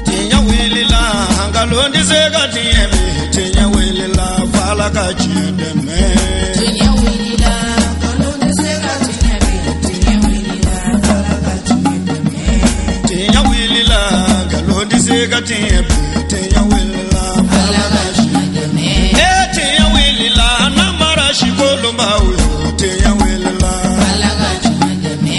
Tiɲɛ wulila nkalon tɛ se ka tiɲɛ bi tiɲɛ wulila f'Ala ka tiɲɛ dɛmɛ. Tiɲɛ wulila nkalon tɛ se ka tiɲɛ bi tiɲɛ wulila f'Ala ka tiɲɛ dɛmɛ. Tiɲɛ wulila nkalon tɛ se ka tiɲɛ bi tiɲɛ wulila f'Ala ka tiɲɛ dɛmɛ. Ee tiɲɛ wulila namara sikolonbaw yo tiɲɛ wulila f'Ala ka tiɲɛ dɛmɛ.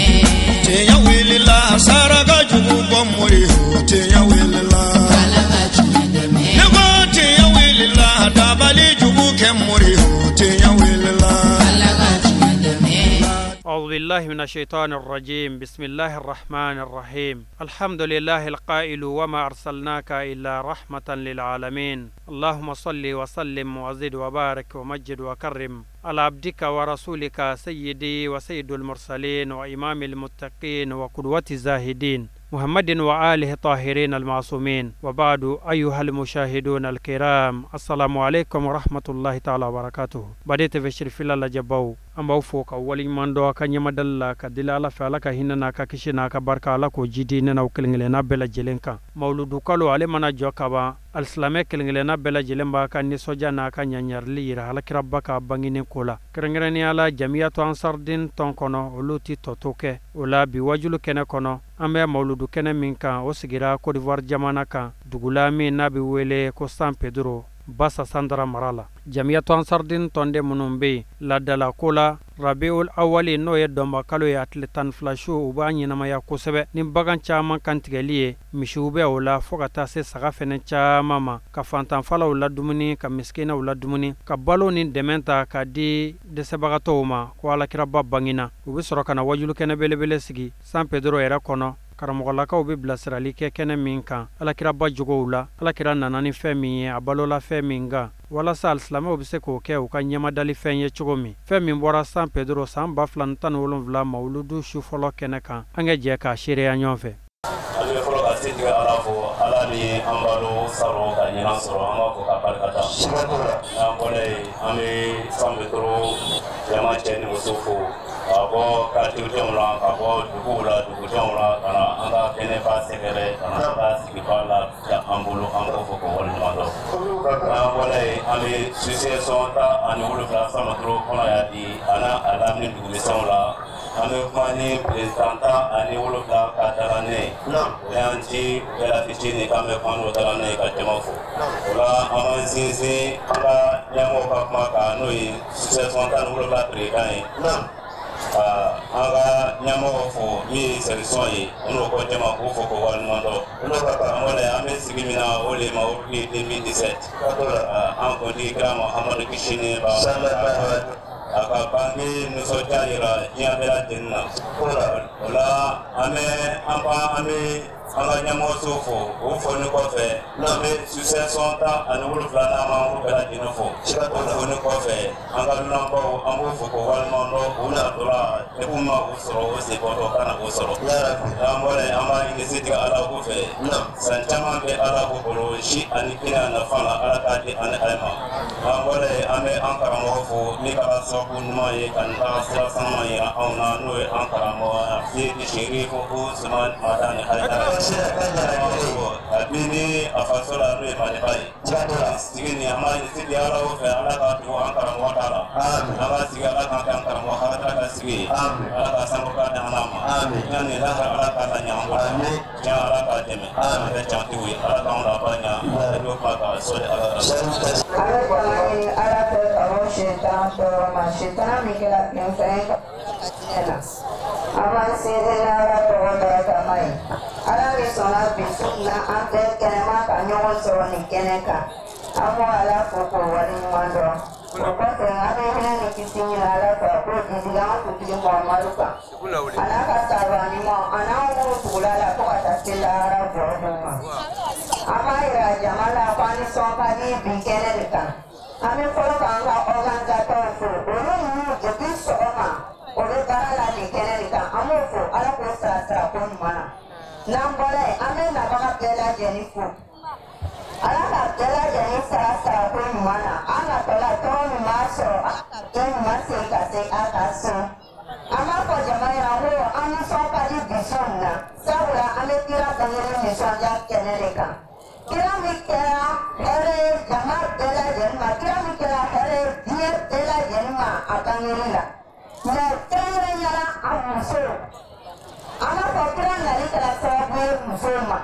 Tiɲɛ wulila saraka jugu bɔ mori yo tiɲɛ wulila f'Ala ka tiɲɛ dɛmɛ. Ne ko tiɲɛ wulila dabali jugu kɛ mori yo tiɲɛ wulila f'Ala ka tiɲɛ dɛmɛ. أعوذ بالله من الشيطان الرجيم. بسم الله الرحمن الرحيم. الحمد لله القائل وما أرسلناك إلا رحمة للعالمين. اللهم صل وسلم وزد وبارك ومجد وكرم على عبدك ورسولك سيدي وسيد المرسلين وإمام المتقين وقدوة الزاهدين محمد وآله الطاهرين المعصومين. وبعد، أيها المشاهدون الكرام، السلام عليكم ورحمة الله تعالى وبركاته. بديت في شرف الله جباو an b'aw fo ka waleɲuman dɔn a ka ɲɛmadali la ka deli Ala fɛ, Ala ka hinɛ n'a ka kisi n'a ka barika, Ala k'o jidi ne n'aw kelen kelenna bɛɛ lajɛlen kan. Mawuludu kalo ale mana jɔ kaban, alisilamɛ kelen kelenna bɛɛ lajɛlen b'a ka nisɔndiya n'a ka ɲaɲarili yira alakiraba ka bangeni ko la. Kɛrɛnkɛrɛnnenya la, Jamiyatu Ansardin tɔn kɔnɔ, olu ti tɔ to kɛ o la. Bi wajulu kɛnɛ kɔnɔ, an bɛ mawuludu kɛnɛ min kan, o sigira Côte d'Ivoire jamana kan, dugula min n'a bɛ wele ko San Pedro, Basa Sandara mara la. Jamiyatu Ansardin tɔnden minnu bɛ yen laadala ko la, Rabiul Awali, n'o ye dɔnba kalo ye, a tile 12 su, u b'a ɲɛnamaya kosɛbɛ ni bagan caman kantigɛli ye. Misiw bɛ o la fo ka taa se saga fɛnɛ caman ma, ka fantanfalaw ladumuni, ka misikinɛw ladumuni, ka balo ni dɛmɛ ta ka di dɛsɛbagatɔw ma ko alakiraba bangina. U bɛ sɔrɔ ka na wajulu kɛnɛ belebele sigi San Pedro yɛrɛ kɔnɔ. Karamɔgɔlakaw bɛ bilasirali kɛ kɛnɛ min kan, alakiraba jogow la, alakira nana ni fɛn min ye, a balola fɛn min kan, walasa alisilamɛw bɛ se k'o kɛ u ka ɲɛmadali fɛn ye cogo min. Fɛn min bɔra San Pedro san 2017 mawuludu su fɔlɔ kɛnɛ kan, an ka jɛ k'a seereya ɲɔgɔn fɛ. An bɛ fɔlɔ ka setigi Ala fo, Ala ni an balo saro ka ɲinan sɔrɔ, an b'a fɔ ka barika da. N'an bɔra yen, an bɛ San Pedro jama cɛ ni muso fo, ka bɔ quartier la, ka bɔ duguw la, dugudenw la, ka na an ka kɛnɛba sɛgɛrɛ, ka na an ka sigiba la an bolo, an b'o fɔ k'o waleɲuman dɔn. N'an bɔra yen, an bɛ association 17 San Pedro kɔnɔ yan bi, a n'a a lamini dugumisɛnw la. An bɛ kuma ni président 17 ka dalannen ye. O y'an ci bɛɛ la fitinin k'an bɛ kuma n'o dalannen ye ka jama fo. O la, an b'an sinsin an ka ɲɛmɔgɔw ka kuma kan, n'o ye association 17 président ye. Ka an ka ɲɛmɔgɔ fo min ye section ye, n'o ko jama k'o fo k'o waleɲuman dɔn. An bɔra yen, an bɛ sigi min na, o de ye mawuludu 2017. An kuntigi kira Muhamadu kisi ni ba a ka bange nisɔndiya yira diɲɛ bɛɛ lajɛlen na. O la, an bɛ an ba an bɛ an ka ɲɛmɔgɔso fo. O foli kɔfɛ, an bɛ association 17 n'a membre bɛɛ lajɛlen fo. O foli kɔfɛ, an ka dunanbaw, an b'o fo k'o waleɲuman dɔn. U natɔla degun ma u sɔrɔ, o senkɔrɔ ka na k'o sɔrɔ. N'an bɔra yen, an b'a ɲini setigi Ala ko fɛ, san caman bɛ Ala ko bolo si ani kɛnɛya nafa la, Ala k'a di ani a ma. N'an bɔra yen, an bɛ an karamɔgɔ fo min kɛra sababu ɲuman ye ka nin taga sira sanuman yira anw na, n'o ye an karamɔgɔ Seyidi Serifu Usman Madani Hayidara, kabini a faso la, n'o ye Maliba ye. Sigi nin, an b'a ɲini setigi Ala fɛ, Ala k'a tugu an karamɔgɔ ta la. An ka sigi, Ala k'an kɛ an karamɔgɔ Hayidara ka sigi ye. Ala ka sankɔrɔta di an n'a ma. Yanni lahara, Ala k'a la ɲɛ an bolo. Tiɲɛ, Ala k'a dɛmɛ. An bɛ tiɲɛtigiw ye, Ala k'anw laban ɲɛ. A bɛ kuma ka sɔli Ala la. An bɛ tanga ɲini Ala fɛ ka bɔ setan tɔɔrɔ ma, setana min kɛra fɛn ye ka diinɛ na. An b'an sinsin ni Ala tɔgɔ barikama ye. Ala min sɔnna bi su in na an bɛɛ kɛnɛma ka ɲɔgɔn sɔrɔ nin kɛnɛ kan. An b'o Ala fo k'o waleɲuman dɔn. O kɔfɛ, an bɛ hinɛ ni kisi ɲini Ala fɛ k'o jigi an kuntigi Muhamadu kan. A n'a ka sahaba ɲumanw, a n'an minnu tugula la fo ka taa se lahara jɔ don ma. An b'a yira jama la ko an nisɔn ka di bi kɛnɛ nin kan. An bɛ fɔlɔ k'an ka organisateur fo, olu ninnu depuis sɔgɔma o bɛ baara la nin kɛnɛ nin kan. An b'o fo, Ala k'o sara sara ko ɲuman na. N'an bɔra yen, an bɛ nabaga bɛɛ lajɛlen fo. Ala ka bɛɛ lajɛlen sara sara ko ɲuman na. An natɔla tɔɔrɔ min b'a sɔrɔ, Ala ka bɛɛ ɲuman segin ka se a ka so. An b'a fɔ jama ɲɛna ko an nisɔn ka di bi su in nin na sabula an bɛ kira bangeli nisɔndiya kɛnɛ de kan kira min kɛra hɛrɛ ye jama bɛɛ lajɛlen ma kira min kɛra hɛrɛ ye diɲɛ bɛɛ lajɛlen ma a bangeli la mɛ kɛrɛnkɛrɛnnenya la a musow an b'a fɔ kira nali kɛra sababu ye musow ma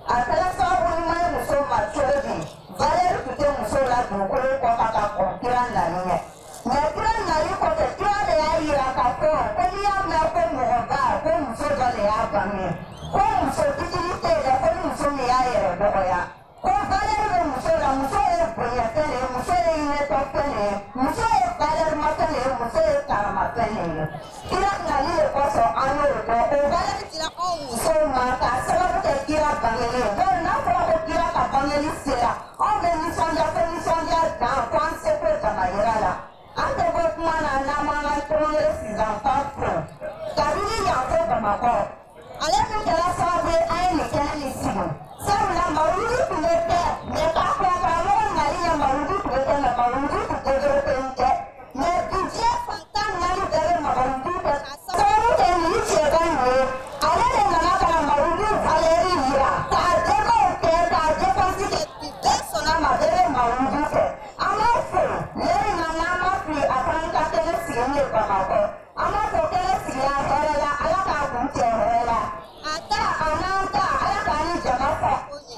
a kɛra sababu ɲuman ye musow ma cogo di valeur tun tɛ musow la dugukolo kɔ kan ka kɔn kira nali ɲɛ mɛ kira nali kɔfɛ kira de y'a yira k'a fɔ ko n'i y'a mɛn ko mɔgɔba ko muso dɔ de y'a bange ko muso fitinin tɛ yen dɛ ko ni muso min y'a yɛrɛ dɔgɔya ko valeur bɛ muso la muso ye bonyafɛn de ye muso ye ɲɛtɔfɛn de ye muso ye valeur-mafɛn de ye muso ye karamafɛn de ye kira nali de kosɔn an y'o dɔn o valeur dira anw musow ma k'a sababu kɛ kira bangeli ye donc n'a fɔra ko kira ka bangeli sera anw bɛ nisɔndiya fo nisɔndiya dan fo an seko damayira la an tɛ bɔ kuma na n'an m'an ka tɔngele sisanfa fo kabini yan fo Bamakɔ ale min kɛra sababu ye an ye nin kɛnɛ nin sigi sabula mawuludu tun bɛ kɛ mɛ k'a kɔn karamɔgɔ nali ɲɛ mawuludu tun bɛ kɛ mɛ mawuludu tun développé tɛ mɛ bi diɲɛ fan 14 bɛɛ bɛ mawuludu kɛ k'a sababu kɛ nin cɛba in ye ale de nana ka na mawuludu valeur yira k'a débatw kɛ k'a dépense kɛ bi bɛɛ sɔnna ma bɛɛ bɛ mawuludu kɛ an b'a fo lɛri na n'an ma fili a fana ka kɛnɛ sigili ye Bamakɔ an b'a fɔ kɛnɛ sigira hɛrɛ la ala k'a kun cɛ hɛrɛ la a ta a n'an ta ala k'an ni jama fa ko ɲɛ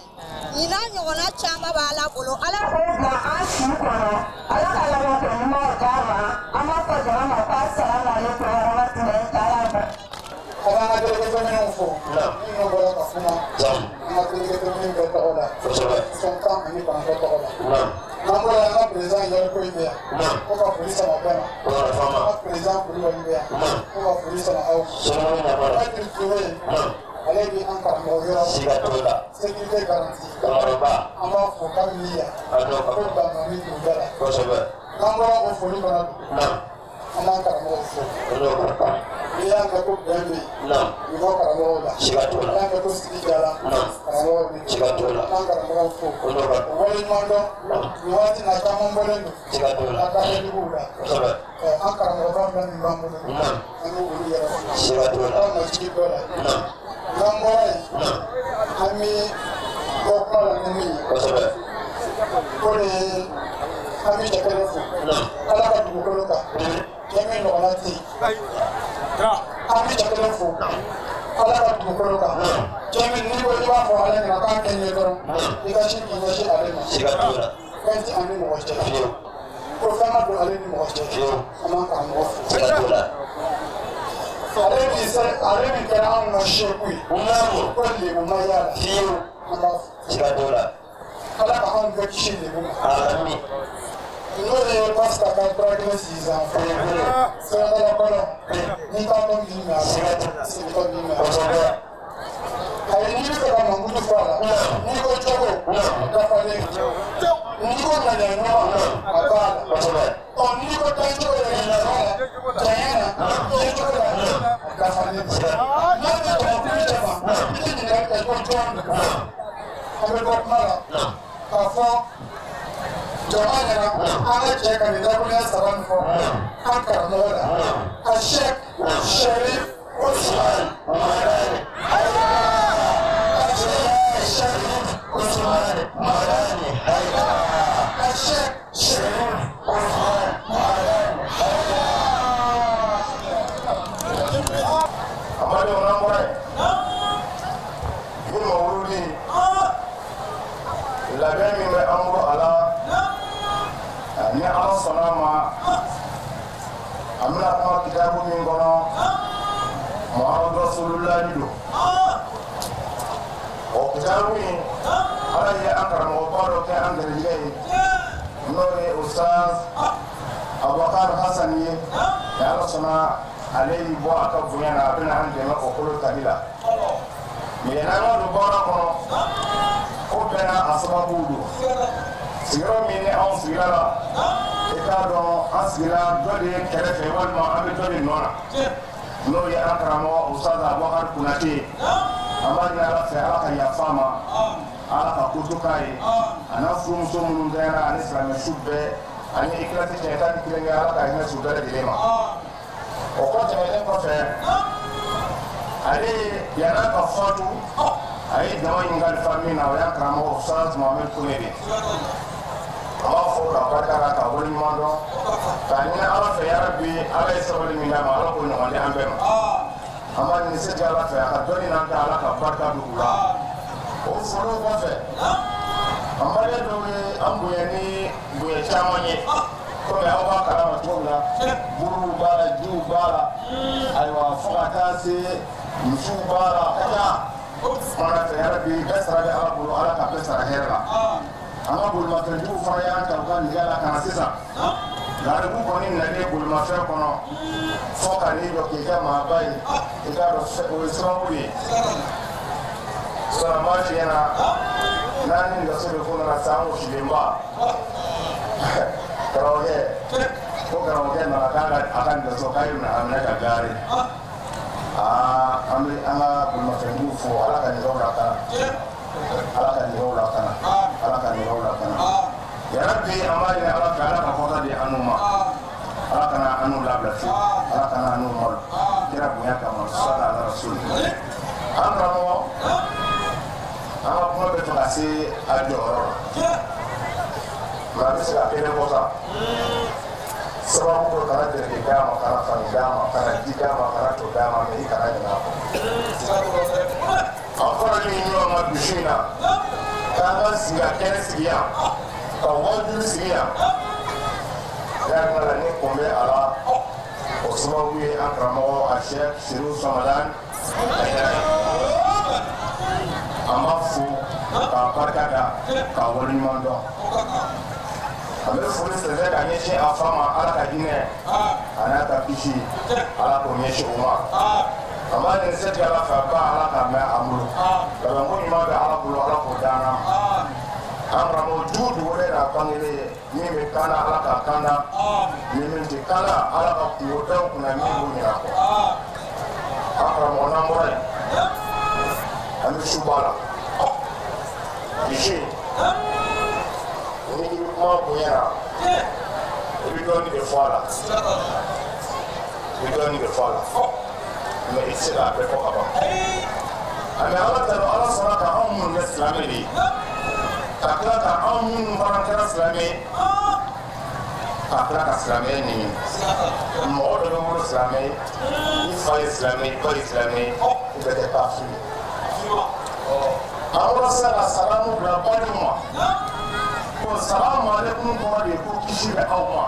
nin n'a ɲɔgɔnna caman b'ala bolo ala k'o bila an si kɔnɔ ala ka labanko ɲumanw d'a ma an b'a fɔ jama ma ko asalamu aleykum wa rahmatulahi taala wa barakatuh. A b'an ka délégué fo minnu bɔra ka kuma an ka délégué bɛɛ tɔgɔ la 119 tɔgɔ la n'an bɔra an ka président Yariko in bɛ yan ko ka foli sama bɛɛ ma an ka président Kulubali bɛ yan ko ka foli sama aw ma Maître Touré ale bɛ an karamɔgɔ yɔrɔ sécurité garantie an b'a fo k'a mi yan ko Bangamani duguba la n'an bɔra o foli fana don an b'an karamɔgɔw fo n'i y'a mɛn ko bɛn bɛ yen i bɔ karamɔgɔw la n'i y'a mɛn ko sigi jara karamɔgɔw bɛ yen an karamɔgɔw fo o waleɲuman dɔn nin waati na caman bɔlen don an ka kɛjuguw la an karamɔgɔba fila min b'an bolo an b'olu yɛrɛ fo ala ma jigi bɛɛ la n'an bɔra yen an bɛ bɔ kuma la ni min ye o de ye an bɛ cɛ kelen fo ala ka dugukolo kan cɛ min ɲɔgɔnna tɛ yen an bɛ cɛ kelen fo ala ka dugukolo kan cɛ min n'i ko i b'a fɔ ale ɲɛna k'a kɛ ɲɛ dɔrɔn i ka sin k'i ɲɛsin ale ma fɛn tɛ an ni mɔgɔ cɛ ko fɛn ma don ale ni mɔgɔ cɛ an b'an karamɔgɔ fo ale min kɛra anw ka seku ye ko lebu ma y'a la an b'a fo ala ka anw bɛɛ kisi lebu ma n'o ye pasita ka furakɛli sisan sɛbɛnkala kɔnɔ n'i t'a dɔn min mɛ a la sigitɔ min mɛ a la ayi n'i bɛ fɛ ka mankutu fɔ a la n'i ko cogo dafalen n'i ko ŋaniya ɲuman a b'a la ɔ n'i ko dancogo yɛrɛ la janya na yecogo la a dafalen n'a bɛ jamakulu cɛ ma i tɛ ɲininkali kɛ ko jɔn don an bɛ bɔ kuma la k'a fɔ jama ɲɛna an ka cɛ ka nin dakuruɲɛ 3 nin fɔ an karamɔgɔ la a Sheikh Sherif Usman Madani a Sheikh Sherif Usman Madani a Sheikh Sherif Usman Madani. A ma dɔn n'an bɔra yen bi mawuludi labɛn min bɛ an bolo a la ni ala sɔnna a ma an bɛna kuma kitabu min kɔnɔ Muhamadu Rasululahi don o kitabu in ala ye an karamɔgɔba dɔ kɛ an garijɛgɛ ye n'o ye Ustaz Abubakar Hasan ye ni ala sɔnna ale y'i bɔ a ka bonya na a bɛna an dɛmɛ o kolo tali la mɛ n'an ka don baara kɔnɔ ko bɛɛ n'a sababu don sigiyɔrɔ min ni anw sigira la i k'a dɔn an sigira dɔ de ye kɛrɛfɛ walima an bɛ dɔ de nɔ na n'o ye an karamɔgɔ Ustaz Abubakar Konate ye an b'a ɲini ala fɛ ala ka yafa a ma ala ka koto k'a ye a n'a furumuso minnu kɛra ani silamɛsu bɛɛ ani ikilasi tiɲɛ 11 kɛ ala ka hinɛ su bɛɛ lajɛlen ma o kɔ tɛmɛnen kɔfɛ Ale yann'a ka fatu a ye jama in kalifa min na o y'an karamɔgɔ Ustaz Mohamed Kone de. An b'a fɔ ka barika da ka waleɲuman dɔn k'a ɲini Ala fɛ yarabi Ala ye sabali min d'a ma Ala k'o ɲɔgɔn di an bɛɛ ma. An b'a ɲini se Ala fɛ a ka dɔnni n'an ta Ala ka barika don u la. O foliw kɔfɛ an balima dɔw ye an bonya ni bonya caman ye komi aw b'a kalama cogo min na buruw b'a la jiw b'a la ayiwa fo ka taa se misiw b'a la ka ca. Kumana fɛ yarabi bɛɛ sara bɛ Ala bolo Ala ka bɛɛ sara hɛrɛ la. An ka bolimafɛntigiw fana y'an ta u ka nɛgɛ la ka na sisan. Garibu kɔni nalen bolimafɛn kɔnɔ fo ka n'i jɔ k'i kɛ maaba ye i k'a dɔn o ye sababu ye. Sɔrɔ n b'a f'i ɲɛna n'an ni nɛgɛso de ko nana sa an gosilenba karamɔgɔkɛ ko karamɔgɔkɛ nana k'a ka a ka nɛgɛso k'a ye a minɛ ka gari. Aa an bɛ an ka bolimafɛntigiw fo Ala ka nɛgɛw lakana. Ala ka nɛgɛw lakana. Ala ka nɛgɛw lakana. Yarabi an b'a ɲini Ala fɛ Ala ka kɔta di an n'u ma. Ala kana an n'u labila fiyewu. Ala kana an n'u malo. Kira bonya kama sala ala rasuli. An karamɔgɔ an ka kuma bɛ fɛ ka se a jɔyɔrɔ la. Nka a bɛ se ka kelen fɔ sa. Sababu ko kana dereke d'a ma kana fani d'a ma kana ji d'a ma kana to d'a ma mɛ i kana ɲinɛ a kɔ. An faralen ɲɔgɔn kan dusu in na k'an ka sigi ka kɛnɛ sigi yan ka wajulu sigi yan. Ne hakili la ni kun bɛ a la o sababu ye an karamɔgɔ a Sɛki Seru Samadan Hayidara ye. An b'a fo k'a barika da k'a waleɲuman dɔn. An bɛ foli sɛnsɛn ka ɲɛsin a fa ma Ala ka hinɛ a n'a ka kisi Ala k'o ɲɛsin o ma. An b'a ɲini se Ala fɛ a ba Ala ka mɛn a bolo. Labanko ɲuman bɛ Ala bolo Ala k'o d'an na. An karamɔgɔ jugu dogolen n'a bangelen ye min bɛ kan na Ala k'a kan na ni min tɛ kan na Ala ka kungo da u kunna min b'u ɲinɛ a kɔ. An karamɔgɔ n'an bɔra yen an bɛ su b'a la. Misi n'i bɛ kuma bonya na i bɛ dɔɔnin de fɔ a la. I bɛ dɔɔnin de fɔ a la. Mɛ i tɛ se k'a bɛɛ fɔ ka ban. Mɛ Ala t'a dɔn Ala sɔnna ka anw minnu kɛ silamɛ de ye ka tila ka anw minnu fana kɛra silamɛ ye ka tila ka silamɛya ɲini. Mɔgɔ dɔ bɛ wolo silamɛ ye i fa ye silamɛ ye i ba ye silamɛ ye i bɛ kɛ kafiri ye. An bɔra sisan ka salamu bila badenw ma ko salamu aleykum kɔrɔ de ye ko kisi bɛ aw ma.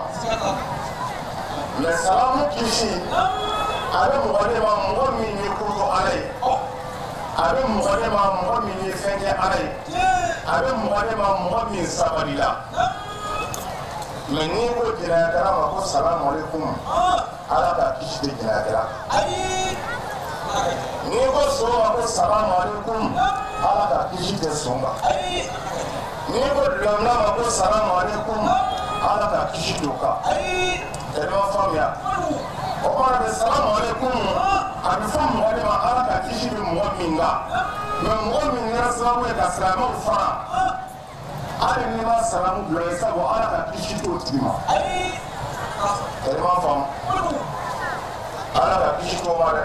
Mɛ salamu kisi a bɛ mɔgɔ de ma mɔgɔ min ye ko to Ala ye. A bɛ mɔgɔ de ma mɔgɔ min ye fɛn kɛ Ala ye. A bɛ mɔgɔ de ma mɔgɔ min sabalila. Mɛ n'i ko jɛnɛyakɛla ma ko salamu aleykum Ala ka kisi tɛ jɛnɛyakɛla. N'i ko son ma ko salamu aleykum Ala ka kisi tɛ son kan. N'i ko dulɔminna ma ko salamu aleykum Ala ka kisi t'o kan. Ɛdi ma faamuya. O kɔrɔ de salamu aleykum a bɛ fɔ mɔgɔ de ma Ala ka kisi bɛ mɔgɔ min kan. Mɛ mɔgɔ min kɛra sababu ye ka silamɛw fara hali n'i ma salamu bila ye sabu Ala ka kisi t'o tigi ma. Ɛdi ma faamu. Ala ka kisi t'o ma dɛ.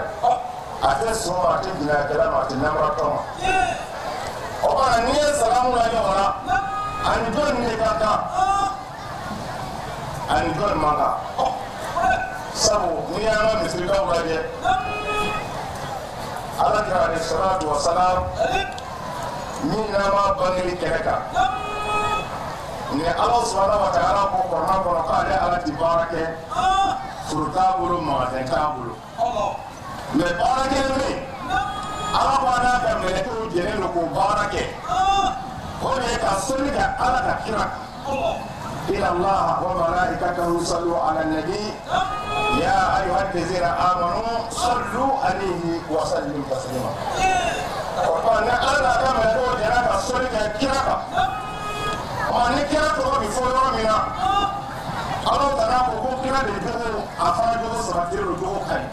A tɛ son ma a tɛ jɛnɛyakɛla ma a tɛ namaratɔ ma. O kɔrɔ n'i ye salamu la ɲɔgɔn na ani jɔn de ka kan ani jɔn man kan. Sabu n'i y'an ka misiridaw lajɛ Ala kira alayhi salatu wa salam min n'an b'a bangeli kɛnɛ kan ni Ala subahana wa taala ko kɔrɔna kɔnɔ k'ale Ala ti baara kɛ foro t'a bolo magasin t'a bolo. Mɛ baara kelen bɛ yen Ala b'a n'a ka mɛlɛkɛw jɛlen don k'o baara kɛ o de ye ka sɔnni kɛ Ala ka kira kan. Inna Allaha wa malaikatahu sallu ala nabi ya ayyuha allazina amanu sallu alayhi wa sallimu taslima. O kɔrɔ ni Ala n'a ka mɛlɛkɛw jɛra ka sɔnni kɛ kira kan. Ɔ ni kira tɔgɔ bɛ fɔ yɔrɔ min na Ala tana ko ko kira de jogo a fana jogo sabatilen don jogo ka ɲi.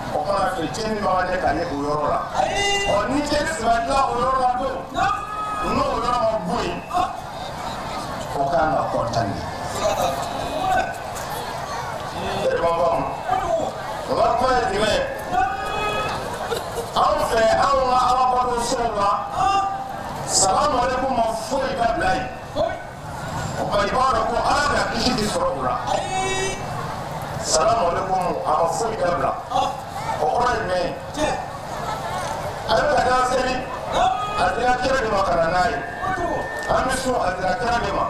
O kana fɛ tiɲɛni ma kɛ ka ye o yɔrɔ la. Ɔ ni tiɲɛni sabatila o yɔrɔ la don n'o yɔrɔ ma bɔ yen o kan ka kɔntan de. Ɛdi ma faamu. O ka kuma ye jumɛn ye? Anw fɛ anw ka alabato sow la salamu aleykum ma foyi dabila yen o tuma i b'a dɔn ko ala ka kisi ti sɔrɔ o la salamu aleykum a ma foyi dabila o kɔrɔ ye jumɛn ye a bɛ ka taa seli a dira kira de ma ka na n'a ye an bɛ sun a dira kira de ma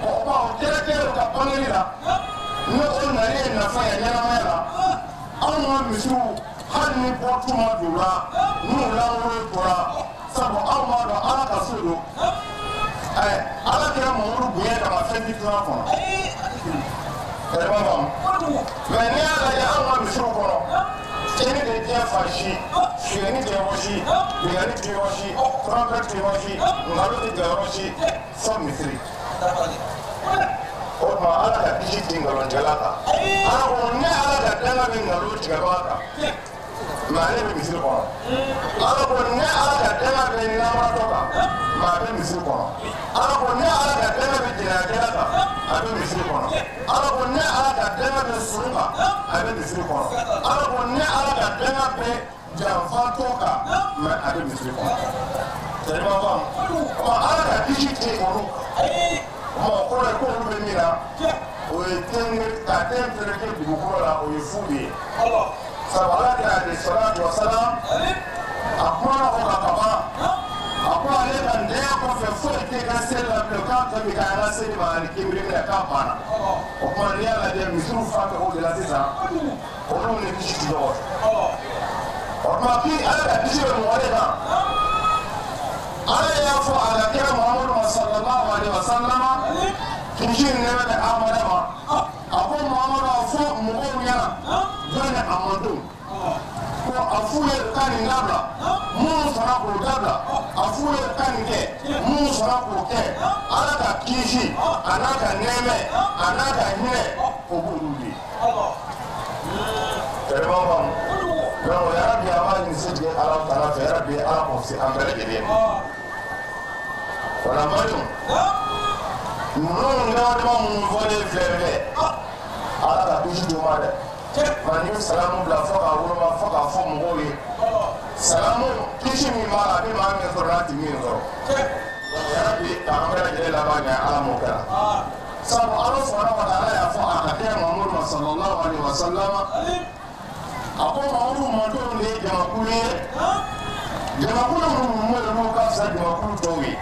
o tuma o kira kelen ka bangeli la ni o nali ye nafa ye ɲɛnamaya la anw ka misiw hali ni bɔtu ma don la n'u lankolon tora sabu anw b'a dɔn ala ka so don ala kɛra Mamadu bonya kama fɛn ti to a kɔnɔ ɛrɛ b'a faamu mɛ n'i y'a lajɛ anw ka misiw kɔnɔ tiɲɛni tɛ diɲɛ fan si sonyɛni tɛ yɔrɔ si binkanni tɛ yɔrɔ si trɔnpɛti tɛ yɔrɔ si nkalon tɛ jɔ yɔrɔ si fo misiri o tuma ala ka kisi ti nkalontigɛla kan ala ko ne ala ka danga bɛ nkalon tigɛbaga kan mɛ ale bɛ misiri kɔnɔ ala ko ne ala ka danga bɛ namaratɔ kan mɛ a bɛ misiri kɔnɔ ala ko ne ala ka danga bɛ jɛnɛyakɛla kan a bɛ misiri kɔnɔ ala ko ne ala ka danga bɛ surun kan a bɛ misiri kɔnɔ ala ko ne ala ka danga bɛ janfantɔ kan mɛ a bɛ misiri kɔnɔ tɛrɛma faamu ala ka kisi tɛ olu o kɔrɔ ye k'olu bɛ min na o ye ten ka ten fereke dugukolo la o ye fu de ye sabu ala kira alayhi salatu wa salam a kumana o kan ka ban a ko ale ka ntɛya kɔfɛ foyi tɛ ka seli la bilen k'a tɔ bi k'an ka seli ma ani kinbiri minɛ k'a banna o tuma n'i y'a lajɛ misiriw fan bɛɛ o de la sisan olu ni kisi ti ɲɔgɔn fɛ o tuma k'i ala ka kisi bɛ mɔgɔ de kan ala y'a fɔ a ka kira Muhamadu ma sallallahu alaihi wa sallam kisi ni nɛɛma bɛ Amadu ma a ko Muhamadu a fɔ mɔgɔw ɲɛna jɔn ni a mandenw ko a f'u ye ka nin dabila minnu sɔnna k'o dabila a f'u ye ka nin kɛ minnu sɔnna k'o kɛ ala ka kisi a n'a ka nɛɛmɛ a n'a ka hinɛ o b'olu de ye. Tɛrɛma faamu donc yarabi a b'a ɲini se tigɛ ala tana fɛ yarabi ala k'o se an bɛɛ lajɛlen ma. O la badenw ninnu dama minnu fɔlen filɛ filɛ ala ka kisi d'u ma dɛ. Nka n'i ye salamu bila fo k'a woloma fo k'a fɔ mɔgɔw ye salamu kisi min b'a la a bɛ maa min sɔrɔ n'a tɛ min sɔrɔ yarabi k'an bɛɛ lajɛlen laban ɲɛ ala m'o kɛra sabu ala subahana wa taala y'a fɔ a ka kɛ Muhamadu ma sallallahu alaihi wa sallam a ko Muhamadu mandenw de ye jamakulu ye jamakulu minnu n'olu ka fisa jamakulu tɔw ye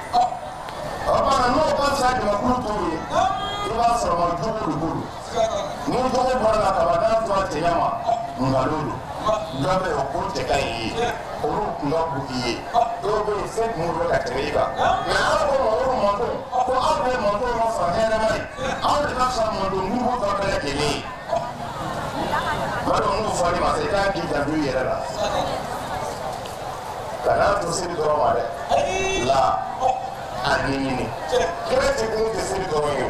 o tuma n'o ka fisa jamakulu tɔw ye i b'a sɔrɔ ma jogo de ko don ni jogo bɔra la kaban n'a tora cɛɲa ma nkalon don dɔ bɛ yen o ko cɛ ka ɲi i ye olu kun ka bon i ye dɔw bɛ yen fɛn kun b'olu ka tɛmɛ i kan mɛ ala ko Mamadu mandenw ko aw bɛ mandenw ka fisa hɛrɛma ye aw de ka fisa manden gurupu tɔ bɛɛ lajɛlen ye maa dɔ n'o fɔl'i ma sisan i k'a k'i janto i yɛrɛ la kan'a to seli dɔrɔn ma dɛ la a ɲɛɲini kira jigin tɛ seli dɔrɔn ye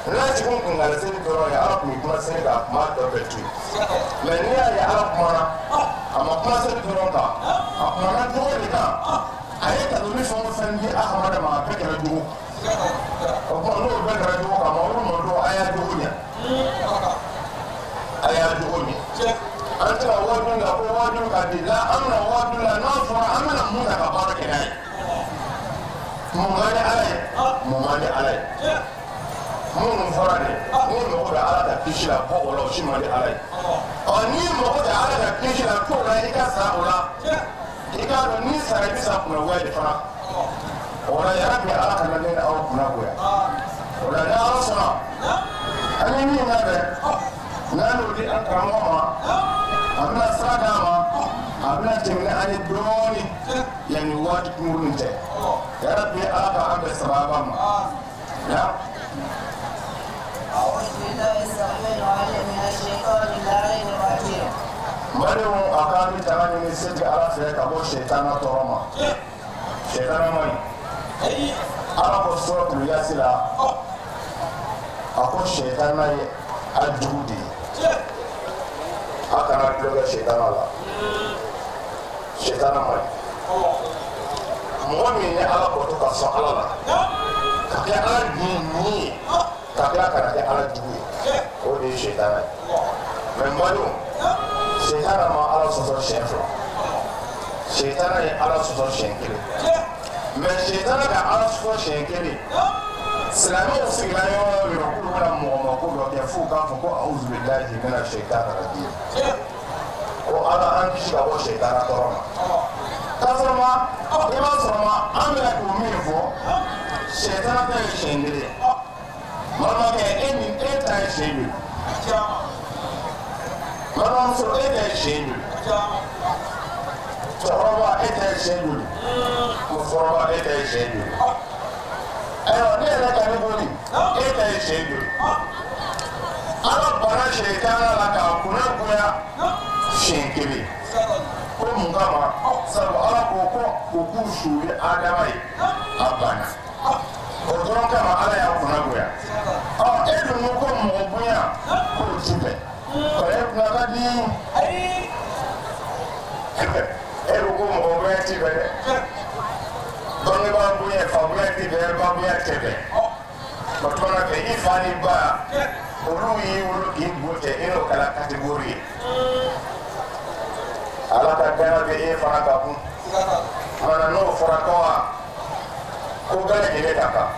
o n'a jigin kun ka seli dɔrɔn ye ala tun bɛ kuma seli kan a tun b'a tɔ bɛɛ to yen mɛ n'i y'a ye ala kumana a ma kuma seli dɔrɔn kan a kumana jogo de kan a ye kaloni fɛn o fɛn di Ahamada ma a bɛɛ kɛra jogo o tuma n'o bɛɛ kɛra jogo kan maa olu ma dɔn a y'a jogo ɲɛ a y'a jogo ɲɛ an tɛna waaju la ko waaju ka di la an bɛna waaju la n'a fɔra an bɛna mun ta ka baara kɛ n'a ye mun ka di ala ye mun man di ala ye minnu fɔra de n'i mago bɛ ala ka kisi la bɔ o la o si man di ala ye ɔ n'i mago bɛ ala ka kisi la t'o la i ka sa o la i k'a dɔn n'i sara i bɛ sa kunnagoya de fana o la yarabi ala kana ne ni aw kunnagoya o la ni ala sɔnna an ye min labɛn n'an y'o di an karamɔgɔ ma a bɛna sira d'a ma a bɛna tɛmɛ ni an ye dɔɔnin yanni waati kunkurunnin cɛ yarabi ala ka an bɛn sababa ma. أعوذ بالله السميع العليم من الشيطان اللعين الرجيم. Badenw a k'an bɛ tanga ɲini setigi ala fɛ ka bɔ sɛtana tɔɔrɔ ma sɛtana man ɲi ala ko suratul yasi la a ko sɛtana ye a jugu de ye a kana tulonkɛ sɛtana la sɛtana man ɲi mɔgɔ min ye ala bato ka sɔn ala la ka kɛ ala ɲin ye ka tila ka na kɛ ala jugu ye o de ye sɛtana ye mɛ n badenw sɛtana ma ala sɔsɔ siɲɛ fila Shetana ye Ala sɔsɔ siɲɛ kelen. Mais shetana ka Ala sɔsɔ siɲɛ kelen. Silamɛw sigila yɔrɔ o yɔrɔ k'olu bɛna mɔgɔ mako dɔ kɛ f'u k'a fɔ ko awuzubilahi mina shetana rajim. Ko Ala an kisi ka bɔ shetana tɔɔrɔ ma. K'a sɔrɔ ma i b'a sɔrɔ ma an bɛna k'o min fɔ shetana ta ye siɲɛ kelen. Balimakɛ e ni e ta ye siɲɛ joli? Balimamuso e ta ye siɲɛ joli? Cɛkɔrɔba e ta ye siɲɛ joli? Musokɔrɔba e ta ye siɲɛ joli? Ayiwa ne yɛrɛ ka ne boli e ta ye siɲɛ joli? Ala banna shetana la k'a kunna goya siɲɛ kelen. Ko mun kama? Sabu Ala ko ko u k'u su ye Adama ye a banna. O dɔrɔn kama Ala y'a kunna goya. Ɔ e dun ko ko mɔgɔ bonya k'o ti bɛn. Ɔ e kunna ka di. E ko ko mɔgɔ bonya ti bɛn dɛ. Bangebaa bonya fa bonya ti bɛn ba bonya tɛ bɛn. O tuma na fɛ i fa ni ba olu y'i wolo k'i bo cɛ e n'o kɛra catégorie ye. Ala ka danga bɛ e fana ka kun. Mana n'o fɔra ko wa ko bɛɛ lajɛlen ka kan.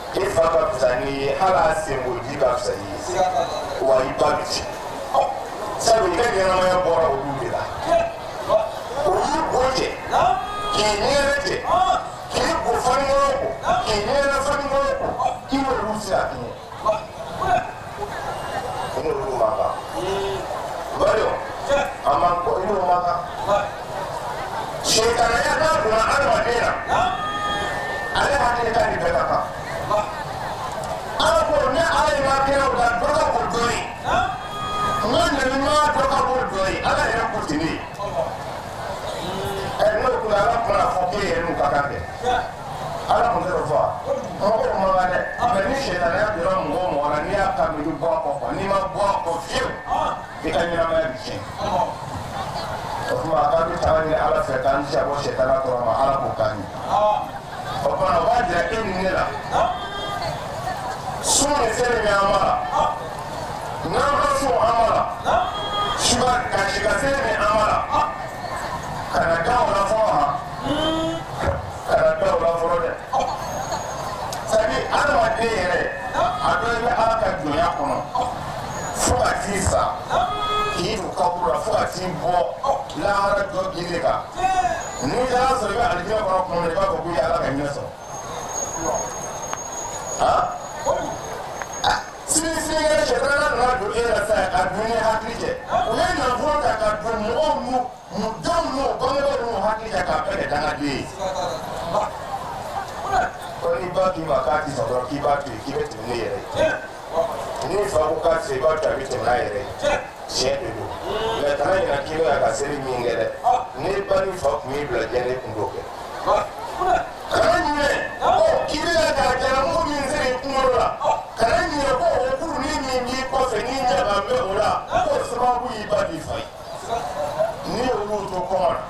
I fa ka fisa n'i ye hali a senko ji ka fisa n'i ye. Wa i ba bi ci. Sabu i ka ɲɛnamaya bɔra olu de la. O y'i bo cɛ k'i ɲɛnɛ cɛ k'i bo fanikɔrɔ ko k'i ɲɛnɛ fanikɔrɔ ko i n'olu tɛ se ka kɛɲɛ. I n'olu man kan. Balimaw an man kɔ i n'o man kan. Setanaya n'a donna adamaden na ale hakili ka nin bɛɛ ka kan. Ala ko ne Ala ye ma kɛnɛw da dɔ ka bɔ dɔ ye. N ka nabiɲuman dɔ ka bɔ dɔ ye Ala yɛrɛ ko ten ne ye. Ɛ n'o kun Ala tun bɛna fɔ k'e yɛrɛ n'u ka kan kɛ. Ala tun tɛ o fɔ wa? Mɔgɔw man kan dɛ. Mɛ ni setanaya donna mɔgɔ o mɔgɔ la n'i y'a kanu i bɛ bɔ a kɔ kuwa n'i ma bɔ a kɔ fiyewu i ka ɲɛnamaya bɛ tiɲɛ. O tuma k'an bɛ taga ɲini Ala fɛ k'an kisi ka bɔ setana tɔɔrɔ ma Ala k'o k'an ye. O tuma o b'a jira e ni ne la. Sun ni seli min an b'a la. N'an ma sun an b'a la. Suba ka si ka seli min an b'a la. Kana da o la fɔlɔ han. Kana da o la fɔlɔ dɛ. C'est à dire adamaden yɛrɛ a dɔ i bɛ Ala ka jɔnya kɔnɔ fo ka t'i sa k'i don kaburu la fo ka t'i bɔ lahara dɔ gere kan. N'i taara sɔrɔ i bɛ alijinɛ kɔnɔ tuma min na i b'a fɔ k'i ye Ala ka hinɛ sɔrɔ. Han? Sini sinikɛnɛ sɛtanɛ nana don e la sisan ka don ni hakili cɛ. U ye nafolo ta ka don mɔgɔw n'u denw n'u bangebaaw n'u hakili cɛ k'a bɛɛ kɛ dangaden ye. Ko n'i ba k'i ma k'a ti sɔn dɔrɔn k'i b'a to yen k'i bɛ tɛmɛ n'e yɛrɛ ye. N'i fa ko k'a ti sɔn i b'a to a bɛ tɛmɛ n'a yɛrɛ ye. Tiɲɛ de don. Mɛ kana ɲinɛ k'i bɛ ka seli min kɛ dɛ. N'i ba ni fa tun y'i bila diɲɛ na i tun t'o kɛ. Kana ɲinɛ ko k'i bɛ ka jalamugu min siri i kunkolo la. Kana ɲinɛ ko o kurunin min b'i kɔfɛ n'i ɲɛ ka mɛn o la k'o sababu y'i ba n'i fa ye. N'i y'olu to kɔngɔ la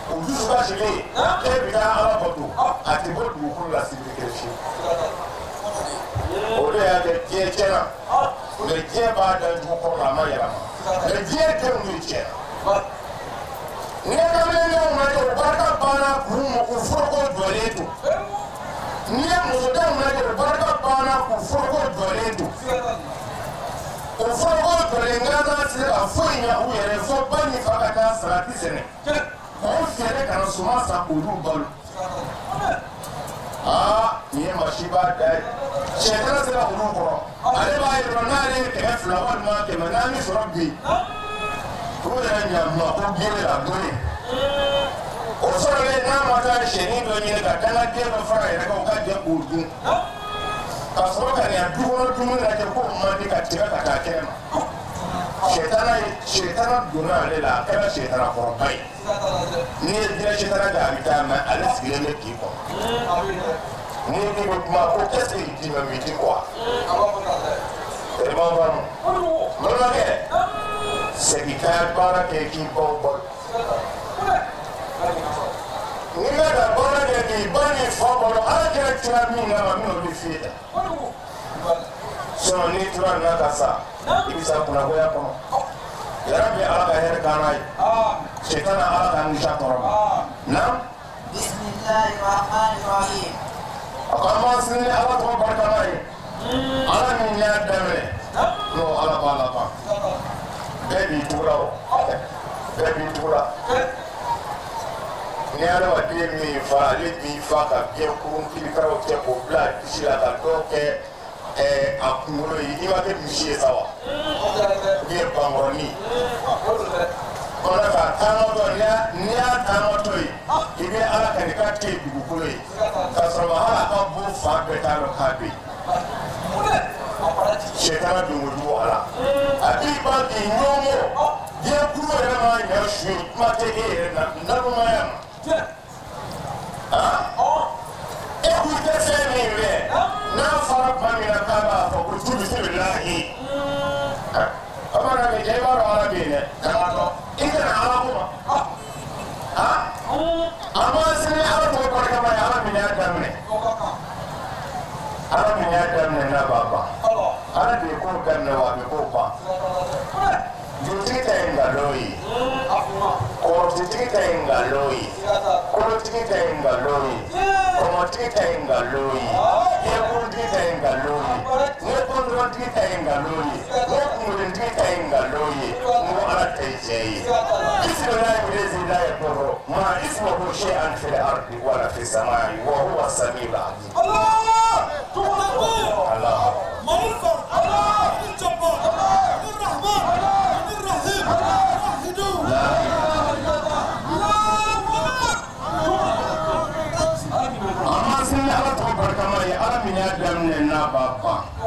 o dusu kasilen k'e bɛ taa Ala bato a tɛ bɔ dugukolo la sibiri kelen fiyewu. O de y'a kɛ diɲɛ tiɲɛna mɛ diɲɛ b'a da jugu kɔrɔ la a ma yɛlɛma mɛ diɲɛ denw de tiɲɛna. N'i ye kamelendenw lajɛ o barika banna k'u u foroko jɔlen to. N'i ye musodenw lajɛ o barika banna k'u foroko jɔlen to. O foroko jɔlen gansan tɛ se ka foyi ɲɛ u yɛrɛ fo ba ni fa ka taa salati sɛnɛ. K'o feere ka na suman san k'olu balo. Aa nin ye masiba da ye. Sɛtana sera olu kɔrɔ. Ale b'a yira n'ale ye 200 walima 400 sɔrɔ bi. Olu yɛrɛ ɲamuma ko gere la gere. O sɔrɔlen n'a ma taa sɛnin dɔ ɲini ka dangaden dɔ fara a yɛrɛ kan o ka jɛ k'o dun. Ka sɔrɔ ka na du kɔnɔ dumuni lajɛ k'o man di ka tɛmɛ ka taa kɛnɛ ma. Sɛtana donna ale la a kɛra sɛtana kɔrɔba ye. N'i ye diinɛ sɛtana kɛ a bɛ taa mɛ ale sigilen bɛ k'i kɔnɔ. N'i bɛ kuma ko qu'est-ce qu'il dit même il dit quoi? Tellement bon. Balimakɛ segin ka baara kɛ k'i baw balo. N'i bɛ ka baara kɛ k'i ba ni fa balo Ala kɛra cira min kama min n'o de f'i ye tan. Sinon n'i tora nin na ka sa i bɛ sa kunnagoya kɔnɔ. Yarabi ala ka hɛrɛ k'an n'a ye. Sitana ala k'an kisi a tɔɔrɔ ma. Naam. Bismillahirrahmanirrahim. A ko an b'an sinsin ala tɔgɔ barikama ye. Ala min y'a daminɛ n'o ala b'a laban. Bɛɛ b'i tugula o. Bɛɛ b'i tugula. Ni adamaden min fa ale b'i fa ka biɲɛ kurun kirikaraw kɛ k'o bila a disi la ka dɔw kɛ a kunkolo ye i ma kɛ misi ye sa wa? Ou bien bankɔrɔnin. Kɔnɔ ka taamatɔ n'i y'a taamatɔ ye i bɛ ala ka nin k'a tɛ dugukolo ye k'a sɔrɔ hali a ka bon fan bɛɛ t'a dɔn k'a bɛ yen. Sɛtana don kojugu a la. A b'i ban k'i ɲɔngɔ diɲɛ kuru yɛrɛ ma ɲɛ su ye kuma tɛ e yɛrɛ na nalomaya ma. E k'u tɛ fɛn min fɛ n'a fɔra tuma min na k'a b'a fɔ ko bisimilahi. A mana kɛ cɛ i b'a dɔn ala bɛ yen dɛ. I kana ala ko ma. A ma sini ala tɔgɔ barikama ye ala min y'a daminɛ. Ala min y'a daminɛ n'a b'a ban. Ala de ye ko daminɛ wa a bɛ ko ban. Dugutigi ta ye nkalon ye. Kɔrɔtigi ta ye nkalon ye. Kolotigi ta ye nkalon ye. Kɔmɔtigi ta ye nkalon ye. Ɲɛkuruntigi ta ye nkalon ye. Ɲɛkɔndɔntigi ta ye nkalon ye. Ɲɛkunkolotigi ta ye nkalon ye. N ko ala ta ye tiɲɛ ye. Bisimilahi la yadurru ma ismuhu shay'an fil ardi wala fis samai wa huwa samiul alim. Allah. Ala min y'a daminɛ n'a b'a ban n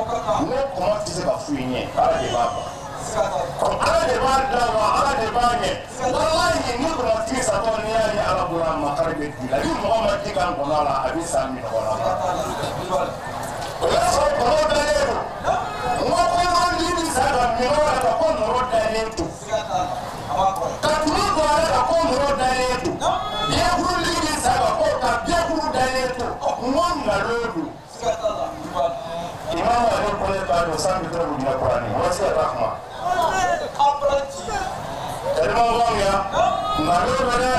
ko kɔngɔ tɛ se ka foyi ɲɛ ala de b'a ban ala de b'a da wa ala de b'a ɲɛ walahi ni kɔngɔtigi satɔ n'i y'a ye ala bolo a makari bɛ di la ni mɔgɔ ma ji k'an kɔnɔ a la a bɛ sa minɔgɔ la o y'a sɔrɔ kɔngɔ dalen don n ko kɔngɔtigi bɛ sa ka minɔgɔ la ka ko nɔrɔ dalen to ka tulu don a la ka ko nɔrɔ dalen to biɲɛkurutigi bɛ sa ka ko ka biɲɛkuru dalen to n ko nkalon don. Imam Ali kɔnɛ b'a dɔn san bɛ tɔrɔ wuli kurani wasi rahma. Tellement b'anw ya nkalon don dɛ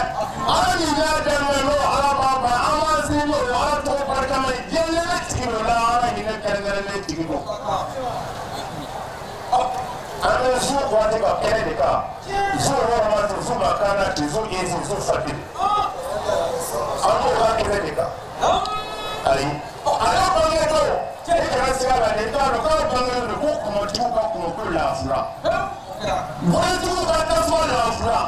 ala min y'a daminɛ n'o ala b'a ban an b'an sigi n'o ala tɔgɔ barikama ye diɲɛ tigi don la ala hinɛ kɛrɛnkɛrɛnnen tigi don. An bɛ zu waati ka kɛnɛ de kan zu wɔrɔmati zu makanati zu ezi zu fadili an b'o ka kɛnɛ de kan ayi ale bange don e kana siga la dɛ i t'a dɔn k'a bangelen don ko kɔmɔtigiw ka kɔmɔko lafura bolitigiw ka tasuma lafura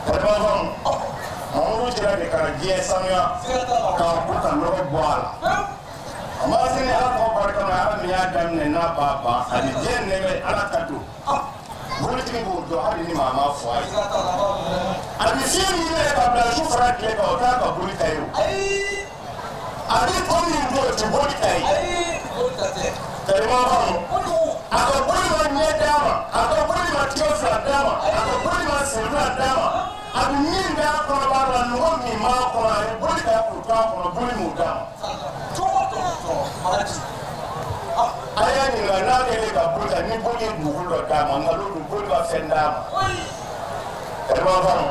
balima Mamadu cira de ka na diɲɛ sanuya k'a ko ka nɔgɔ bɔ a la. A ma sini ala tɔgɔ barika ma ala min y'a daminɛ n'a b'a ban ani diɲɛ nɛmɛ ala ta don bolitigi b'o dɔn hali ni maa m'a fɔ a ye a bɛ fiɲɛ min yɛrɛ ka bila su fara tile kan o t'a ka boli ta ye o a bɛ tɔ min bɔ o tɛ boli ta ye tellement faamu a ka boli ma ɲɛ d'a ma a ka boli ma tigɛ fila d'a ma a ka boli ma sen fila d'a ma a bɛ min d'a kɔnɔbara la nɔgɔ min b'a kɔnɔ a ye boli ta k'o to a kɔnɔ boli m'o d'a ma. A y'a ɲininka n'a kɛlen ka boli ta ni boli ye dugukolo dɔ d'a ma nkalon don boli ma fɛn d'a ma. Tellement faamu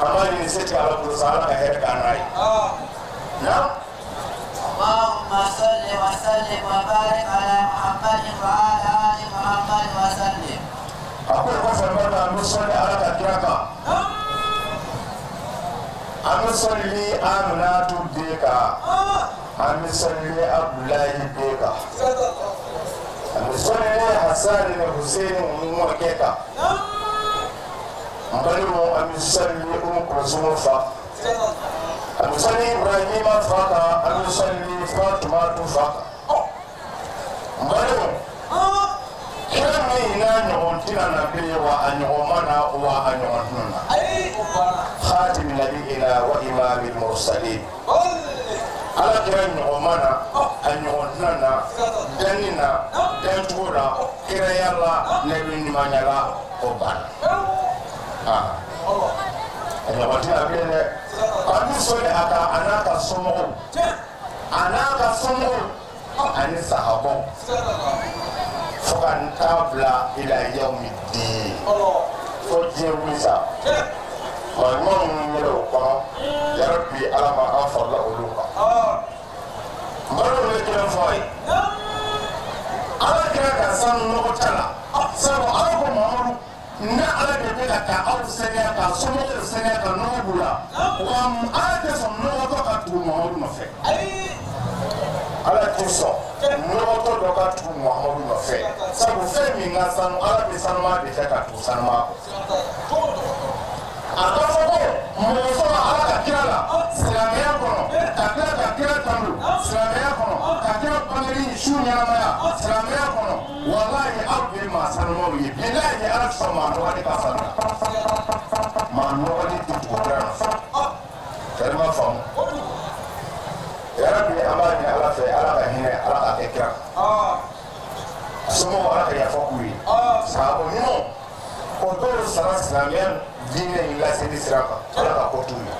an b'a ɲini se tɛ ala bolo sa ala ka hɛrɛ k'an n'a ye. Naam. اللهم صل وسلم وبارك على محمد وعلى آل محمد وسلم. A ko kɔfɛ n b'a an bɛ sɔli ala ka kira kan. An bɛ sɔli Aminatu den kan. An bɛ sɔli Abudulayi den kan. An bɛ sɔli Hasan ni Hussein mɔkɛ kan. N balimaw an bɛ sɔli Umu Kulsumu fa. An bɛ sɔli Ibrahima fa kan. An bɛ sɔli Fatumatu fa kan. N balimaw kira min n'a ɲɔgɔn tɛna na bilen wa a ɲɔgɔn ma na wa a ɲɔgɔn tɛna na. Khatim nabiyina wa imamil mursalin. Ala kira ɲɔgɔn ma na a ɲɔgɔn tɛna na danni na dancogo la kiraya la nabi ɲumanya la o banna. A ɲɔgɔn tɛna bilen dɛ. An bɛ sɔli a kan a n'a ka somɔgɔw a n'a ka somɔgɔw ani sahabaw. Fo ka n ta bila ila yawmi diin fo diɲɛ wuli sa maa ɲuman minnu yɛrɛ o kɔnɔ yarabi Ala ma an farala olu kan n balimaw bɛ kelen fɔ a ye Ala kɛra ka sanu nɔgɔ ta la sabu Ala ko Mamadu ne Ala de bɛ ka taa aw sɛgɛn ka somɔgɔw sɛgɛn ka nɔgɔ b'u la wa Ala tɛ sɔn nɔgɔtɔ ka tugu Mamadu nɔfɛ Ala tɛ sɔn nɔgɔtɔ dɔ ka tugu Mamadu nɔfɛ sabu fɛn min ka sanu Ala bɛ sanuma de fɛ ka tugu sanuma kɔ a ka fɔ ko mɔgɔ sɔrɔ Ala ka kira la silamɛya kɔnɔ ka kira ka kira tanu silamɛya kɔnɔ ka kira bangeli su ɲɛnamaya silamɛya kɔnɔ walahi aw de ye maa sanumaw ye bilahi Ala tɛ sɔn maa nɔgɔlen ka sanu maa nɔgɔlen tɛ tugu kira nɔfɛ kɛlɛ ma faamu yarabi an b'a ɲini Ala fɛ Ala ka hinɛ Ala ka kɛ kira somɔgɔw Ala ka yafa k'u ye sahabu ɲumanw ko dɔw sara silamɛya diinɛ in laseli sira kan Ala ka ko t'u ye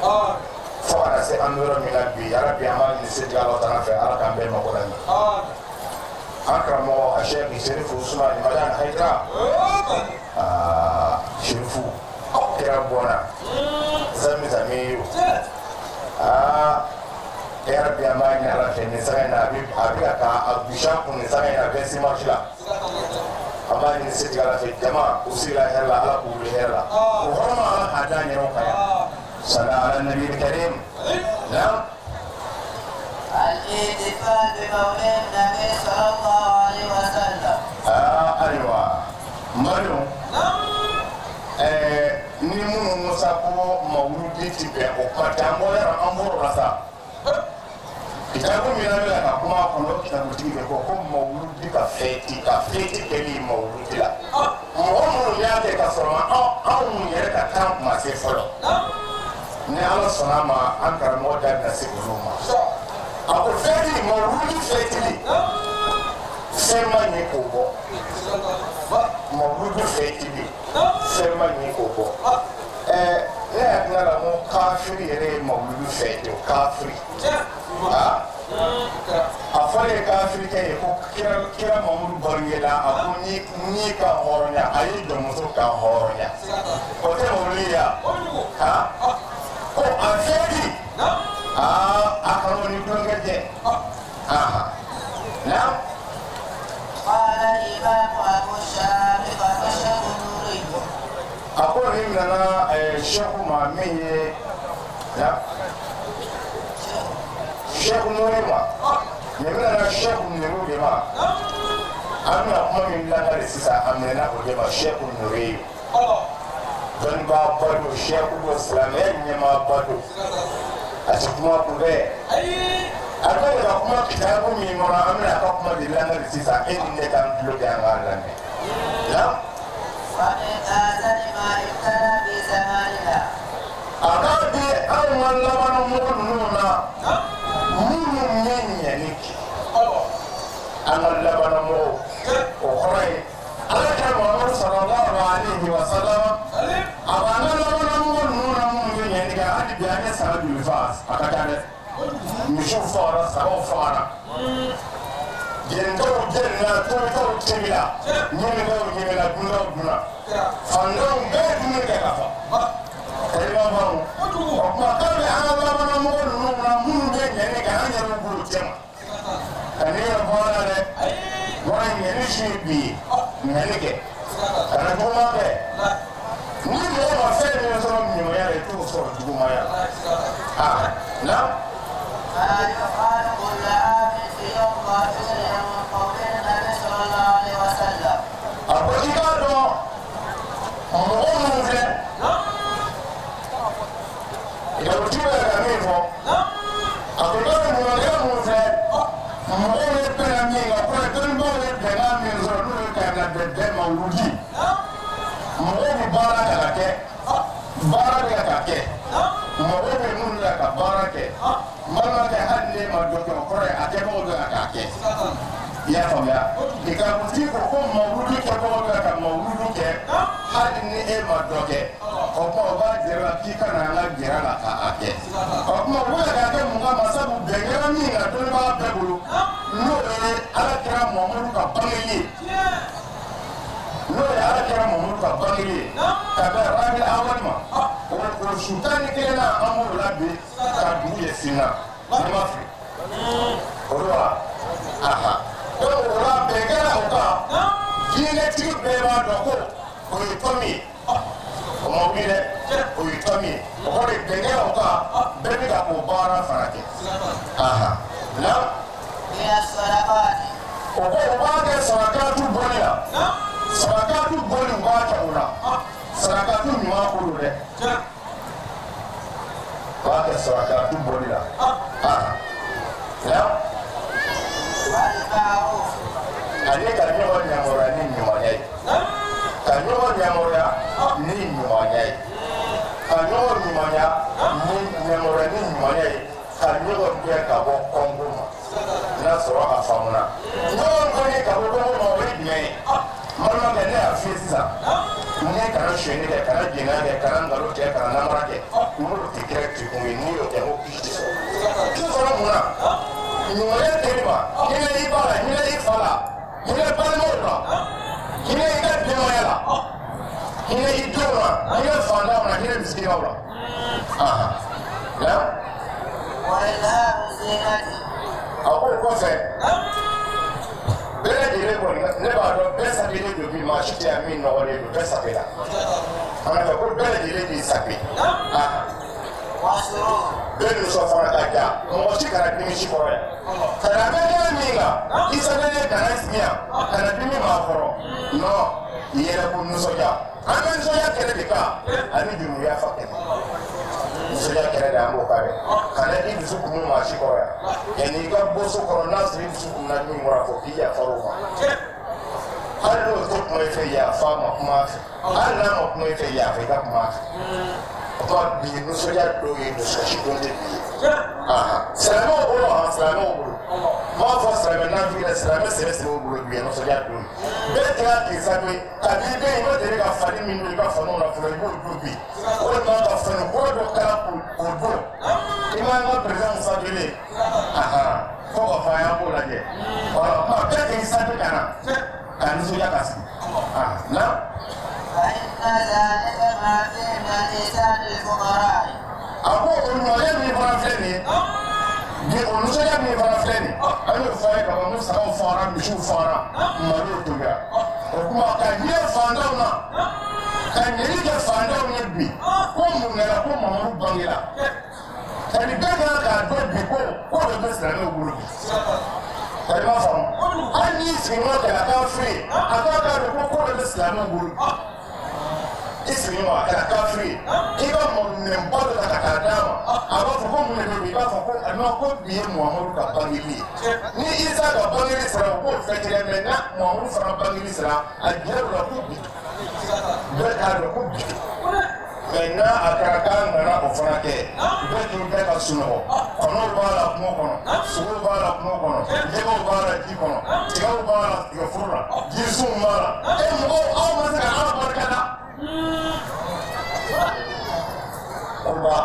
fo ka na se an bɛ yɔrɔ min na bi yarabi an b'a ɲini setigi Ala tana fɛ Ala k'an bɛɛ mako la ɲɛ an karamɔgɔ a Sɛki Serifu Usumani Madani Hayidara Serifu kira bɔnna zami zami yo yarabi an b'a ɲini Ala fɛ nin saga in na a bɛ ka a gosi an kun nin saga in na 26 mars la an b'a ɲini setigi Ala fɛ jama u sigira hɛrɛ la Ala k'u wuli hɛrɛ la o hɔrɔma Ala k'a d'an yɛrɛw kan yan sala ala nabi karim naam الاحتفال بمولد النبي صلى الله عليه وسلم ayiwa Mariam ni minnu ko sa ko mawuludi ti bɛn o kuma tɛ an bɔra yɔrɔ an bɔr'o la sa kitabu min na bɛ ka kuma a kɔnɔ kitabutigi bɛ ko ko mawuludi ka fɛti kɛli mawuludi la mɔgɔ minnu y'a kɛ ka sɔrɔ anw yɛrɛ ka kan kuma se fɔlɔ ni Ala sɔnna a ma an karamɔgɔ da bɛna se olu ma a ko fɛti mawuludi fɛtili fɛn ma ɲɛ k'o bɔ mawuludu fɛtili fɛn ma ɲɛ k'o bɔ ne hakili la ko kafiri yɛrɛ ye mawuludu fɛti o kafiri a fɔlen kafiri kɛ ye ko kira Mamadu bangela a ko n'i ka hɔrɔnya a ye jɔnmuso ka hɔrɔnya o tɛ mawuludu ye ko a fɛti a kana ni tulonkɛ jɛ naam. قال الإمام أبو الشامخ الشيخ النوري a ko nin nana Sɛku ma min ye Sɛku Nuri ma nin nana Sɛku Nuru de ma an bɛna kuma min lakale sisan a minɛna o de ma Sɛku Nuri dɔnnibaaba don Sɛku don silamɛya ɲɛmaaba don a ti kuma kun bɛɛ a bɛ ka kuma kitabu min kɔnɔ an bɛna a ka kuma de lakale sisan e ni ne k'an tulo kɛ an k'a lamɛn. ومن آثار ما ابتلى في زماننا a k'a di anw ka labanamɔgɔ ninnu na minnu ye ɲɛni kɛ an ka labanamɔgɔw o kɔrɔ ye Ala kira Muhamadu sallallahu alaihi wa sallam a b'an ka labanamɔgɔ ninnu na minnu ye ɲɛni kɛ hali bi an ye saga joli faga a ka ca dɛ misiw fagara sagaw fagara jenikaw jenina tobitaw tobila ɲiminkaw ɲimina dundaw dunna fantanw bɛɛ ye dumuni kɛ ka fa kalima faamu o tuma k'a bɛ an ka labanamɔgɔ ninnu na minnu bɛ ɲɛni kɛ an yɛrɛ bolo cɛ ma ka ne yɛrɛ fɔ la dɛ bɔra ɲɛni su ye bi ye ɲɛni kɛ kana juguman kɛ ni mɔgɔ ma fɛn min sɔrɔ ɲumanya la i t'o sɔrɔ jugumanya la naam. ما يفعل كل عام في يوم 12 من مولد النبي صلى الله عليه وسلم a ko i k'a dɔn mɔgɔ minnu filɛ kitabutigi bɛ ka min fɔ a ko i k'a dɔn ɲumankɛla minnu filɛ mɔgɔw ye bɛnna min kan kɔrɔ dɔnnibaaw ye bɛnkan min sɔrɔ n'o ye ka na bɛn bɛɛ ma wuli mɔgɔw bɛ baara kɛ ka kɛ baara bɛ ka kɛ mɔgɔw bɛ minnu la ka baara kɛ n balimakɛ hali n'e ma dɔ kɛ o kɔrɔ ye a kɛbagaw bɛ ka k'a kɛ i y'a faamuya kitabutigi ko ko mawuludu kɛbagaw bɛ ka mawuludu kɛ hali ni e ma dɔ kɛ o tuma o b'a jira la k'i ka na an ka jira la k'a kɛ o tuma o bɛ ka kɛ mun kama sabu bɛn kɛra min kan dɔnnibaa bɛɛ bolo n'o ye Ala kira Muhamadu ka bangeli ye bangeli ye ka bɛn rabil awali ma o su 11 na an b'o la bi ka dugu ye sini na ne ma fili o de wa aha donc o la bɛn kɛra o kan diinɛtigi bɛɛ b'a dɔn ko o ye tɔn min ye o ma wuli dɛ o ye tɔn min ye o kɔrɔ ye bɛn kɛra o kan bɛɛ bɛ ka o baara fana kɛ aha na o ko o b'a kɛ sarakatu bɔli la sarakatu bɔli u b'a kɛ o la sarakatu ɲuman ko don dɛ u b'a kɛ sarakatu bɔli la aha na ani ka ɲɔgɔn yamaruya ni ɲumanya ye ka ɲɔgɔn yamaruya ni ɲumanya ye ka ɲɔgɔn ɲumanya ni yamaruya ni ɲumanya ye ka ɲɔgɔn gɛn ka bɔ kɔngo ma n'a sɔrɔ a faamuna ɲɔgɔn gɛn ka bɔ kɔngo ma o ye jumɛn ye balimakɛ ne y'a f'i ye sisan ne kana sonyɛli kɛ kana jɛngɛ kɛ kana nkalon tigɛ kana namara kɛ n'o tɛ kɛ tikun ye n'i y'o kɛ ko k'i tɛ sɔrɔ k'i sɔrɔ mun na ɲumanya kɛli ma hinɛ i ba la hinɛ i fa la hinɛ balimaw la hinɛ i ka denbaya la hinɛ i denw na hinɛ fantanw na hinɛ misikinaw la a ko o kɔfɛ bɛɛ lajɛlen kɔni ne b'a dɔn bɛɛ sakelen don bi maa si tɛ yan min nɔgɔlen don bɛɛ sakela a fɛ ko bɛɛ lajɛlen b'i sake bɛɛ nisɔn fana ka diya mɔgɔ si kana dimi si kɔrɔ yan ka na bɛ kɛnɛ min kan i sakelen kana sigi yan kana dimi maa kɔrɔ non yɛrɛ ko nisɔndiya an bɛ nisɔndiya kɛlɛ de kan ani juruya fa kɛlɛ nisɔndiya kɛlɛ de an b'o kan dɛ kana i dusu kumu maa si kɔrɔ yan yanni i ka bɔ so kɔnɔ n'a sɔrɔ i dusu kumuna min kɔrɔ a fɔ k'i yafa o ma hali n'o tɛ kuma i fɛ yafa ma kuma a fɛ hali n'a ma kuma i fɛ yafa i ka kuma a fɛ o kuma bi nisɔndiya dɔw ye dusukasi don tɛ bi ye silamɛw bolo silamɛw bolo n b'a fɔ silamɛ nafigi dɛ silamɛ sɛbɛ sɛbɛw bolo bi ye nisɔndiya don ye bɛɛ kɛra k'i sago kabi i bɛ yen i ma deli ka fani min don i ka faniw na fɔlɔ i b'o don bi walima ka fani kura dɔ kala k'o don i ma an ka président Musa wele fo ka fɔ an y'an b'o lajɛ wala kuma bɛɛ k'i sago ka na ka nisɔndiya ka sigi na. A ko o ɲumanya min fana filɛ nin ye bi o nisɔndiya min fana filɛ nin ye an y'o fɔ a ye kaban ko sagaw fagara misiw fagara malow tobira o kuma ka hinɛ fantanw na ka ɲɛli kɛ fantanw ye bi ko mun kɛra ko Mamadu bangera ka nin bɛɛ kan k'a dɔn bi ko ko dɔ bɛ silamɛw bolo bi ka i m'a faamu hali n'i sigiɲɔgɔn kɛra kafiri ye a k'a k'a dɔn ko ko dɔ bɛ silamɛw bolo bi i sigiɲɔgɔn a kɛra kafiri ye i ka mɔminɛnba dɔ ta ka taa d'a ma a b'a fɔ ko mun de bɛ yen i b'a fɔ ko non ko bi ye Muhamadu ka bangeli ye ni Isa ka bangeli sera o k'o fɛn mɛ n'a Muhamadu fana bangeli sera a jira o la ko bi bɛɛ k'a dɔn ko bi mɛ n'a a kɛra k'a nana o fana kɛ bɛɛ tun bɛ ka sunɔgɔ kɔnɔw b'a la kungo kɔnɔ sogow b'a la kungo kɔnɔ jɛgɛw b'a la ji kɔnɔ tigaw b'a la tigɛforo la jirisunw b'a la e mɔgɔw aw ma se ka Ala barika da. Oba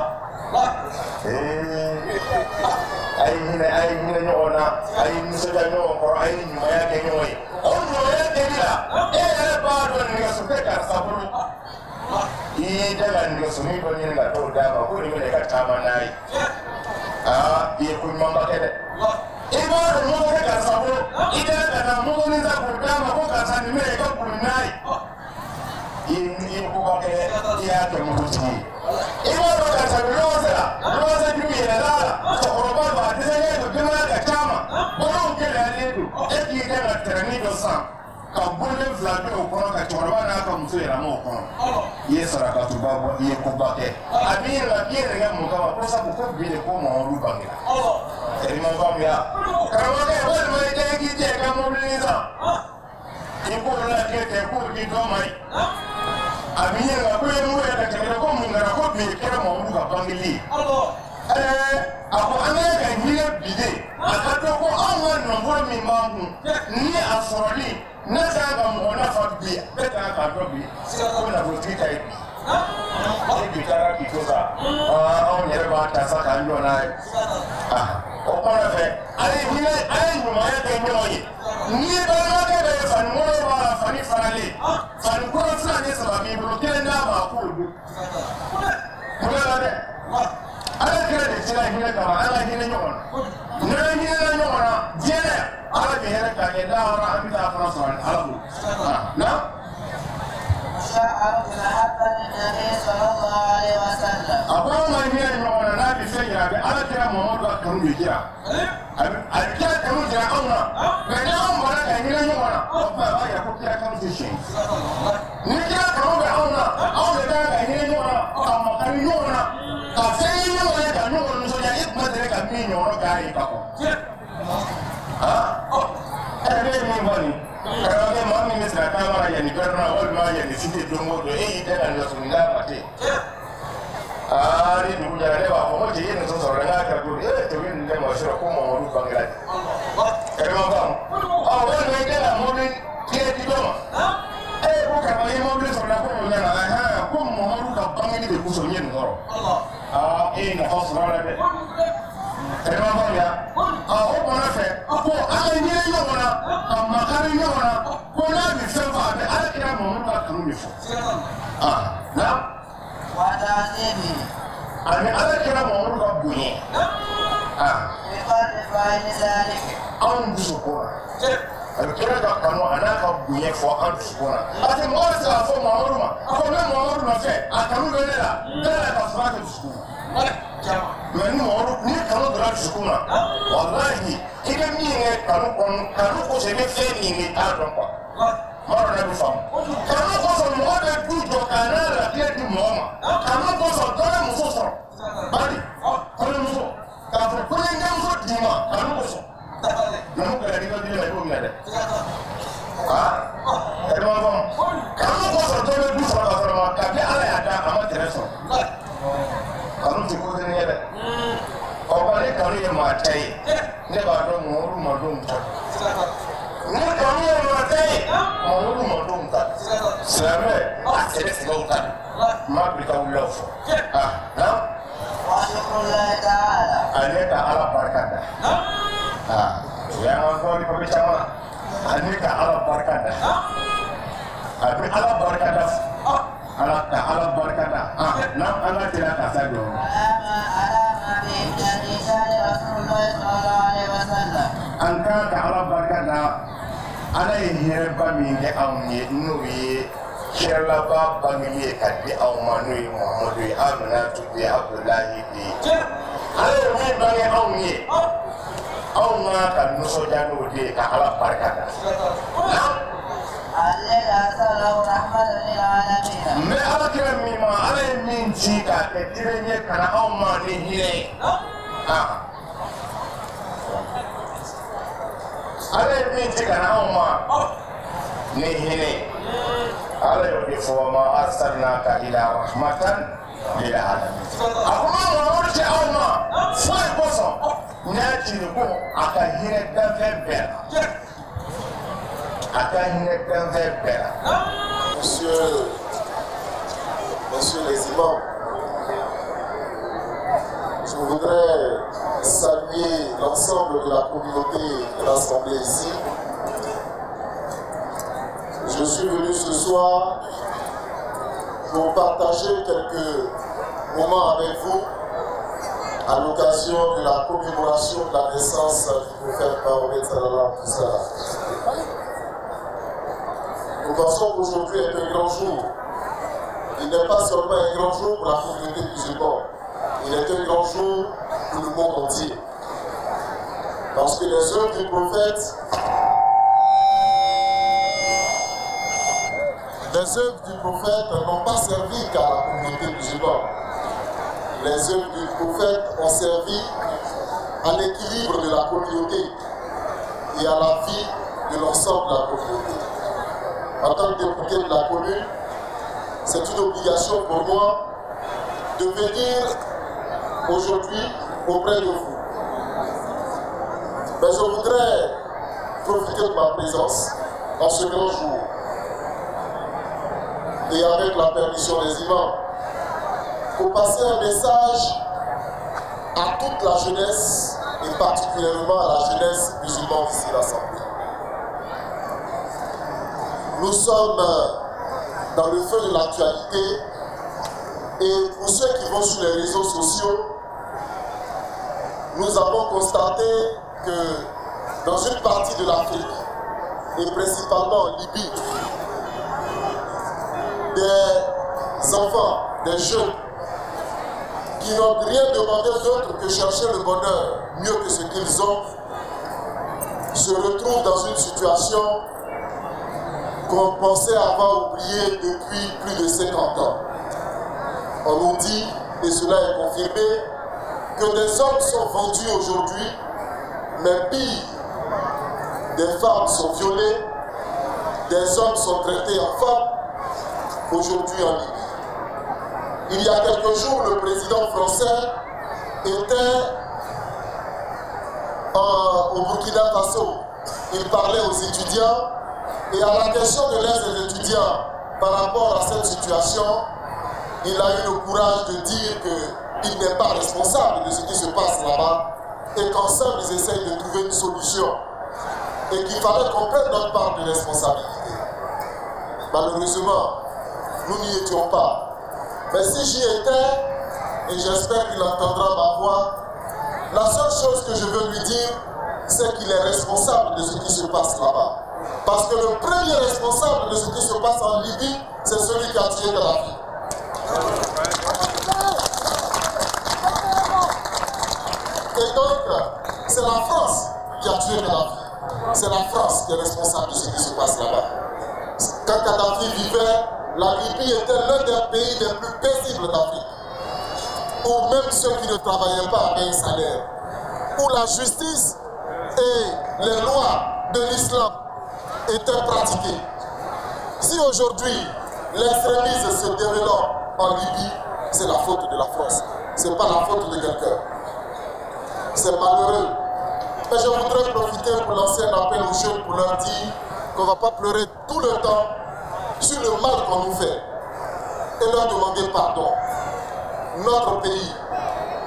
a ye hinɛ a ye hinɛ ɲɔgɔn na a ye nisɔndiya ɲɔgɔn kɔrɔ a ye ɲumanya kɛ ɲɔgɔn ye o ɲumanya kɛli la e yɛrɛ b'a dɔn nɛgɛso tɛ karisa bolo i y'i da ka nɛgɛsonin dɔ ɲini ka t'o d'a ma ko nin bɛna i ka taama n'a ye aa i ye ko ɲumanba kɛ dɛ i b'a dɔn moto tɛ karisa bolo i da ka taa motonin san k'o d'a ma ko karisa nin bɛna i ka boli n'a ye i ye koba kɛ i y'a kɛ mototigi ye i b'a dɔn karisa bɛ lɔgɔsɛ la lɔgɔsɛ jugu yɛlɛla la cɛkɔrɔba don a dɛsɛlen don denbaya ka ca ma balow gɛlɛyalen don e k'i kɛ ka tɛrɛnin dɔ san ka boloden fila don o kɔnɔ ka cɛkɔrɔba n'a ka muso yɛlɛma o kɔnɔ i ye sarakatuba bɔ i ye koba kɛ a b'i yɛlɛma k'i yɛrɛ kɛ mun kama ko sabu ko bi de ko Mamadu bangera i ma faamuya karamɔgɔkɛ walima i tɛ k'i jɛ i ka mɔbilinin san i k'o latigɛ kɛ k'o di dɔ ma ye a b'i ɲininka ko ye mun ye ka tɛmɛ ko mun kɛra ko bi kɛra Mamadu ka bangeli ye a ko an ka ka hinɛ bi de a ka dɔn ko anw ka nafolo min b'an kun ni a sɔrɔli ne kan ka mɔgɔ nafa bi bɛɛ kan k'a dɔn bi ko nafolotigi ta ye bi ni bi taara k'i to sa anw yɛrɛ b'a ta sa k'an jɔ n'a ye o kɔnɔ fɛ a ye hinɛ a ye ɲumanya kɛ ɲɔgɔn ye n'i balimakɛ dɔ ye fani kolo b'a la fani faralen fani kolo fila ni saba hinɛ kama an ka hinɛ ɲɔgɔn na n'an hinɛna ɲɔgɔn na diɲɛ ala bɛ hɛrɛ k'an ye lahara an bɛ taa fana sɔrɔ ala bolo na. A ko an ka hinɛ ɲɔgɔn na n'a bɛ fɛn yira a bɛ ala kira Mamadu ka kanu de jira a bɛ kira kanu jira anw na mɛ ni anw bɔra ka hinɛ ɲɔgɔn na o tuma a b'a yira ko kira kanu tɛ tiɲɛ ni kira kanu bɛ anw na anw de kan ka hinɛ ɲɔgɔn na ka makari ɲɔgɔn na ka fɛn ye ɲɔgɔn ye ka ɲɔgɔn nisɔndiya i tun ma deli ka min ɲɔgɔn k'a ye ka kɔn ɛ ne ye min fɔ nin karamɔgɔkɛ maa min bɛ sira taama na yanni gɛrɛnna walima yanni site don o don e y'i tɛ ka ɲɔsɔn n'a ma ten aa ni dugu jɛra ne b'a fɔ n ko cɛ i ye nin sɔrɔ dɛ n k'a kɛra cogo di e cɛ nin ne ma sɔrɔ ko Mamadu bangera de karamɔgɔ faamu ɔ walima i tɛ ka mobili tigɛ di dɔ ma e ko karamɔgɔ i ye mobili sɔrɔ dɛ ko mun ɲɛna ko Mamadu ka bangeli de kosɔn n ye nin sɔrɔ aa e ye nafa sɔrɔ a la dɛ karamɔgɔ faamuya ɔ o kumana fɛ ko an ka hinɛ ɲɔgɔn na ka makari ɲɔgɔn na ko n'a bɛ fɛn fɔ a bɛ ala kira Mamadu ka kanu de fɔ na ani ala kira Mamadu ka bonya anw dusukun na a bɛ kira ka kanu a n'a ka bonya fɔ an dusukun na parce que mɔgɔ bɛ se k'a fɔ Mamadu ma ko ne Mamadu nɔfɛ a kanu bɛ ne la ne yɛrɛ ka sɔrɔ a kɛ dusukun na mɛ ni Mamadu ni kanu donna dusukun na walahi i bɛ min kɛ kanu kɔnɔ kanu kosɔn i bɛ fɛn min kɛ i t'a dɔn quoi maa dɔ bɛ faamu kanu kosɔn mɔgɔ bɛ du jɔ k'a n'a latigɛ di mɔgɔ ma kanu kosɔn dɔ bɛ muso sɔrɔ bari kɔɲɔmuso k'a fɔ ko ni denmuso d'i ma kanu kosɔn ninnu kɛlɛ n'i ka di ma i b'o minɛ dɛ aa ɛ ma faamu kanu kosɔn dɔ bɛ du sɔrɔ ka sɔrɔ ma kabi ala y'a da a ma tɛrɛ sɔrɔ kanu tɛ ko kelen ye dɛ ɔ ni kanu ye maa ta ye ne b'a dɔn Mamadu ma don ta ni kanu ye maa ta ye Mamadu ma don ta silamɛ a sɛbɛ sɛbɛw ta maa bi ka wuli aw fɔ na ale ka ala barika da o y'an ka fɔli papi caman ale ka ala barika da a bɛ ala barika da ala ka ala barika da n'an an ka teliya ka sa jɔ. An kan ka ala barika da ala ye hɛrɛba min kɛ anw ye n'o ye hɛrɛlaba bangeli ye ka di anw ma n'o ye Mamadu ye Aminatu de ye Abudulayi de ye ala ye min bange anw ye anw kan ka nisɔndiya n'o de ye ka ala barika da. N bɛ ala kira min ma ala ye min ci k'a kɛ diinɛ ye ka na anw ma ni hinɛ ye ala ye min ci ka na anw ma ni hinɛ ye ala y'o de fɔ ma arsalnaka ila rahmatan lil alamin a ko ma Mamadu ci anw ma foyi kosɔn n y'a ci de ko a ka hinɛ danfɛn bɛɛ la a ka hinɛ danfɛn bɛɛ la. Messieurs les imams, je voudrais saluer l'ensemble de la communauté de l'Assemblée ici. Je suis venu ce soir pour partager quelques moments avec vous à l'occasion de la commémoration de la naissance du prophète Mahomet sallallahu alayhi wa sallam. Nous pensons qu'aujourd'hui est un grand jour. Il n'est pas seulement un grand jour pour la communauté musulmane, il est un grand jour pour le monde entier. Parce que les œuvres du prophète, n'ont pas servi qu'à la communauté musulmane. Les œuvres du prophète ont servi à l'équilibre de la communauté et à la vie de l'ensemble de la communauté. En tant que député de la commune, c'est une obligation pour moi de venir aujourd'hui auprès de vous. Mais je voudrais profiter de ma présence en ce grand jour et avec la permission des imams pour passer un message à toute la jeunesse et particulièrement à la jeunesse musulmane ici à l'Assemblée. Nous sommes dans le feu de l'actualité et pour ceux qui vont sur les réseaux sociaux, Nous avons constaté que dans une partie de l'Afrique, et principalement en Libye, des enfants, des jeunes, qui n'ont rien demandé d'autre que chercher le bonheur mieux que ce qu'ils ont, se retrouvent dans une situation qu'on pensait avoir oubliée depuis plus de 50 ans. On nous dit, et cela est confirmé, que des hommes sont vendus aujourd'hui, mais pire, des femmes sont violées, des hommes sont traités en femmes, aujourd'hui en Libye. Il y a quelques jours, le président français était au Burkina Faso. Il parlait aux étudiants et à la question de l'aide des étudiants par rapport à cette situation, il a eu le courage de dire qu'il n'est pas responsable de ce qui se passe là-bas et qu'ensemble ils essayent de trouver une solution et qu'il fallait qu'on prenne notre part de responsabilité. Malheureusement, nous n'y étions pas. Mais si j'y étais, et j'espère qu'il entendra ma voix, la seule chose que je veux lui dire, c'est qu'il est responsable de ce qui se passe là-bas. Parce que le premier responsable de ce qui se passe en Libye, c'est celui qui a tué Kadhafi. Et donc, c'est la France qui a tué Kadhafi. C'est la France qui est responsable de ce qui se passe là-bas. Quand Kadhafi vivait, la Libye était l'un des pays les plus paisibles d'Afrique, où même ceux qui ne travaillaient pas avaient un salaire, où la justice et les lois de l'islam étaient pratiquées. Si aujourd'hui l'extrémisme se développe en Libye, c'est la faute de la France, ce n'est pas la faute de quelqu'un. C'est malheureux. Mais je voudrais profiter pour lancer un appel aux jeunes pour leur dire qu'on ne va pas pleurer tout le temps sur le mal qu'on nous fait et leur demander pardon. Notre pays,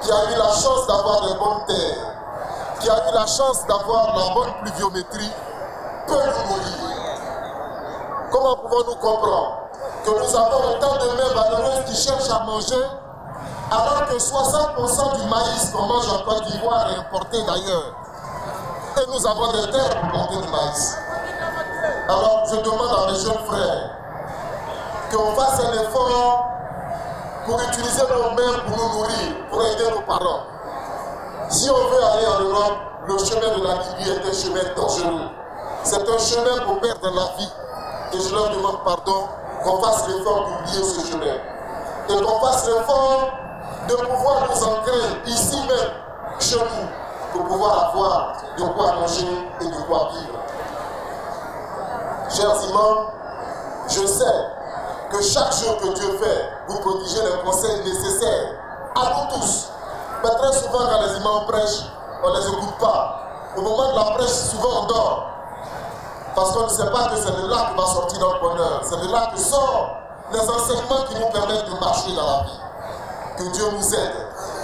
qui a eu la chance d'avoir des bonnes terres, qui a eu la chance d'avoir la bonne pluviométrie, peut nous mourir. Comment pouvons-nous comprendre que nous avons autant de mères malheureuses qui cherchent à manger, alors que 60% du maïs qu'on mange en Côte d'Ivoire est importé d'ailleurs? Et nous avons des terres pour planter du maïs. Alors je demande à mes jeunes frères qu'on fasse un effort pour utiliser nos mains pour nous nourrir, pour aider nos parents. Si on veut aller en Europe, le chemin de la Libye est un chemin dangereux. C'est un chemin pour perdre la vie. Et je leur demande pardon, qu'on fasse l'effort d'oublier ce chemin. Et qu'on fasse l'effort de pouvoir nous ancrer ici même, chez nous, pour pouvoir avoir de quoi manger et de quoi vivre. Chers imams, je sais que chaque jour que Dieu fait, vous prodigez les conseils nécessaires à nous tous. Mais très souvent, quand les imams prêchent, on ne les écoute pas. Au moment de la prêche, souvent on dort. Parce qu'on ne sait pas que c'est de là que va sortir notre bonheur. C'est de là que sortent les enseignements qui nous permettent de marcher dans la vie. Que Dieu nous aide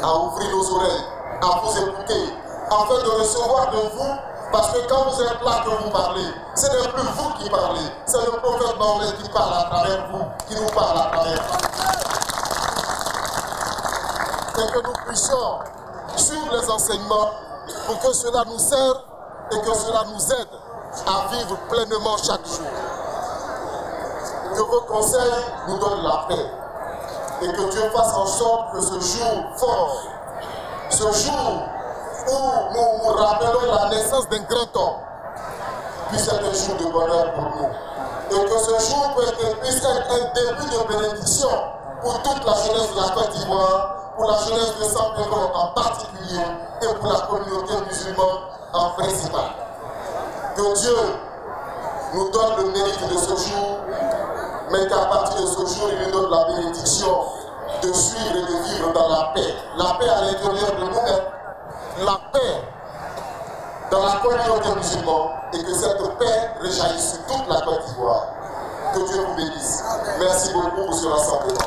à ouvrir nos oreilles, à vous écouter, afin de recevoir de vous. Parce que quand vous êtes là que vous parlez, ce n'est plus vous qui parlez, c'est le prophète Mahomet qui parle à travers vous, qui nous parle à travers vous. Et que nous puissions suivre les enseignements pour que cela nous serve et que cela nous aide à vivre pleinement chaque jour. Que vos conseils nous donnent la paix et que Dieu fasse en sorte que ce jour fort, ce jour où nous nous rappelons la naissance d'un grand homme, puisse être un jour de bonheur pour nous. Et que ce jour puisse être un début de bénédiction pour toute la jeunesse de la Côte d'Ivoire, pour la jeunesse de San Pedro en particulier et pour la communauté musulmane en principal. Que Dieu nous donne le mérite de ce jour, mais qu'à partir de ce jour, il nous donne la bénédiction de suivre et de vivre dans la paix. La paix à l'intérieur de nous-mêmes, la paix dans la communauté musulmane, et que cette paix réjaillisse sur toute la Côte d'Ivoire. Que Dieu vous bénisse. Merci beaucoup pour ce rassemblement.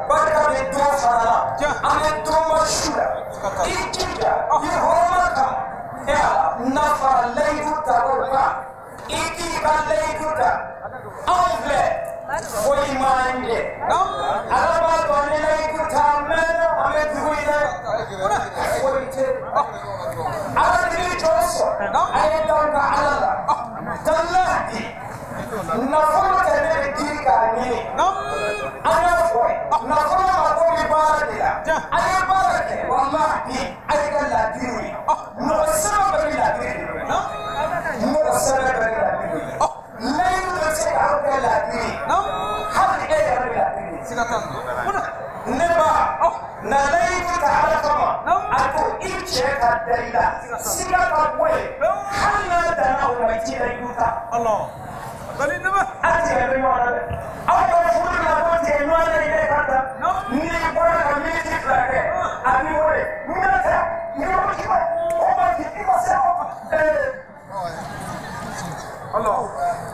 Barika bɛ don fana la, an bɛ don ma su la, i jija, i hɔrɔn. ka layidu ta anw filɛ foyi m'an jɛ Ala b'a dɔn ni layidu ta mɛnna an bɛ dugu in dɛ foyi tɛ Ala dili jɔ sɔn a ye dan ka Ala la talahi nafolo tɛ ne bɛ girin k'a ɲini an y'a fɔ ye nafolo mako bɛ baara de la a ye baara kɛ walahi a ye ka laadiriw ye mɔgɔ sɛbɛn bɛɛ bɛ laadiri de mɔgɔ sɛbɛn bɛɛ bɛ laadiri ye layidu bɛ se k'aw kɛ laadiri hali e yɛrɛ bɛ laadiri ne ba na layidu ta Ala kama a to i cɛ ka da i la siga ka bɔ yen hali n'a danna o ma i ti layidu ta. A tigɛ bɛ ɲɔgɔn na dɛ aw ka furu la ko tigɛ ɲɔgɔn na i bɛ ka ta n'i bɔra ka miniti 2 kɛ a b'i wele n bɛna taa n bɛ ko k'i ma o ma k'i i ma se o ma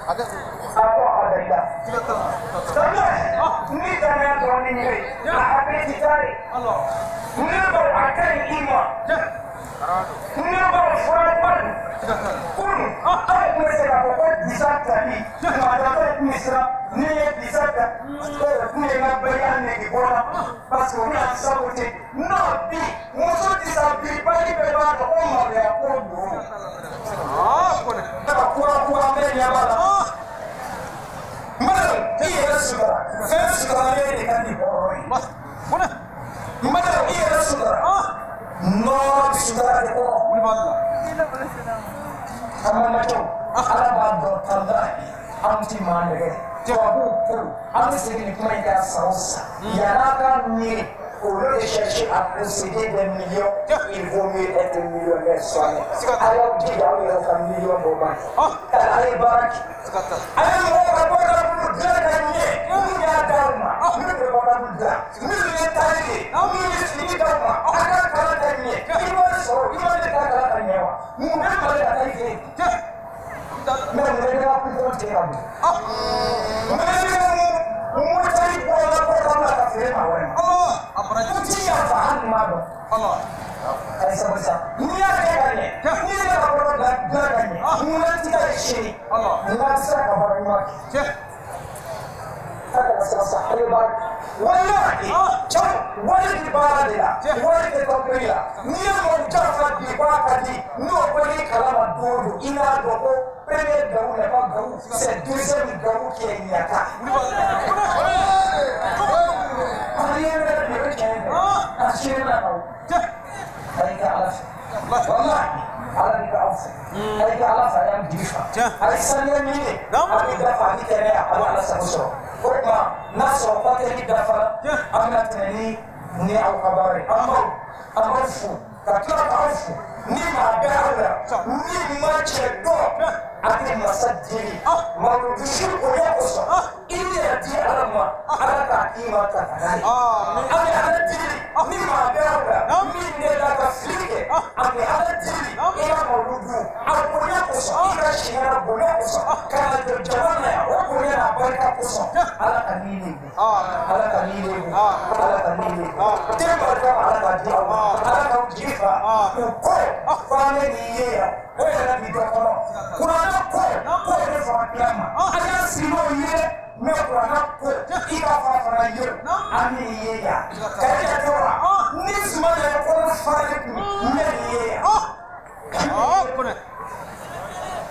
a ko a da i la ni danaya dɔrɔn ni ɲɛ ye a hakili ti taa de ne b'o a ka ɲi i ma ne b'o fura ba dun kunun aw tun bɛ se k'a fɔ ko disa tali maa dɔ tun bɛ siran ni ye disa ta o tun ye n ka barika nege bɔ la parce que o bɛna saboter non bi muso disa biribali bɛɛ b'a dɔn ko maloya ko don ka kura kura bɛɛ ɲɛ b'a la n b'a dɔn i yɛrɛ sutura fɛn suturalen de ka di hɔrɔn ye n b'a dɔn i yɛrɛ sutura nɔɔrɔ bɛ sutura de kɔrɔ an balimakɛw Ala b'a dɔn talahi an ti maa nɛgɛ tubabuw ko an bɛ segin nin kuma in kan san o san yann'a ka miiri au lieu de chercher à posséder des millions, il vaut mieux être millionnaire soi-même. A y'aw jija aw yɛrɛ ka miliyɔn bɔ ban ye a ye baara kɛ a ye mɔgɔw ka bɔda dilan ka ɲɛ minnu y'a d'aw ma minnu bɛ bɔda dilan minnu ye taali ye minnu ye fini d'aw ma a ka kalan ka ɲɛ i b'a sɔrɔ i b'a ne ka kalan ka ɲɛ wa mun bɛ mali ka taa i fɛ yen mɛ mun bɛ ne ka kulukoro tigɛ ka bɔ mun bɛ ne ka motari bɔra bɔda la ka feere maa wɛrɛ ma n ti yafa hali m'a dɔn a ye sabali sa n'i y'a kɛ ka ɲɛ n'i yɛrɛ ka bɔda dilan ka ɲɛ mun na ti ka ye sini mun na ti se ka baara ɲuman kɛ a kana siran sa a ye baara walahi cɛw wari bɛ baara de la wari tɛ tɔnbili la n'i ye mɔgɔ janfa bi k'a ka di n'o bɔr'i kalama don o don i n'a dɔn ko premier gaou n'est pas gaou c'est deuxième gaou qui est ɲaka. Wallahi Ala b'i ka aw fɛ a y'i ka Ala fɛ a y'an jigi fa a ye saniya ɲini a b'i dafa a b'i kɛnɛya a bɛ Ala sago sɔrɔ o tuma n'a sɔrɔ bateri dafara an bɛna tɛmɛ ni aw ka baara ye an b'aw fo ka tila k'aw fo ni maa bɛ aw la ni ma cɛ dɔn a bɛ masa deli malo dusu bonya kosɔn i yɛrɛ di Ala ma Ala k'a d'i ma ka n'a ye a bɛ Ala deli ni maa bɛ aw la min delila ka fili kɛ a bɛ Ala deli i ka malo dun a bonya kosɔn i ka siɲɛ bonya kosɔn ka na jɔ jama na yan o bonya n'a barika kosɔn Ala ka ni lebu Ala ka ni lebu Ala ka ni lebu den barika ma Ala k'a di aw ma Ala k'aw jigi fa u ko f'an bɛ nin ye yan o yɛrɛ bi dɔ kɔnɔ kuranɛ ko k'o de fara kira ma a y'a sigi n'o ye mɛ kuranɛ ko i ka fa fana ye an bɛ nin ye yan ka i jate wa ni suma yɛrɛ kɔnɔ fara kun n bɛ nin ye yan.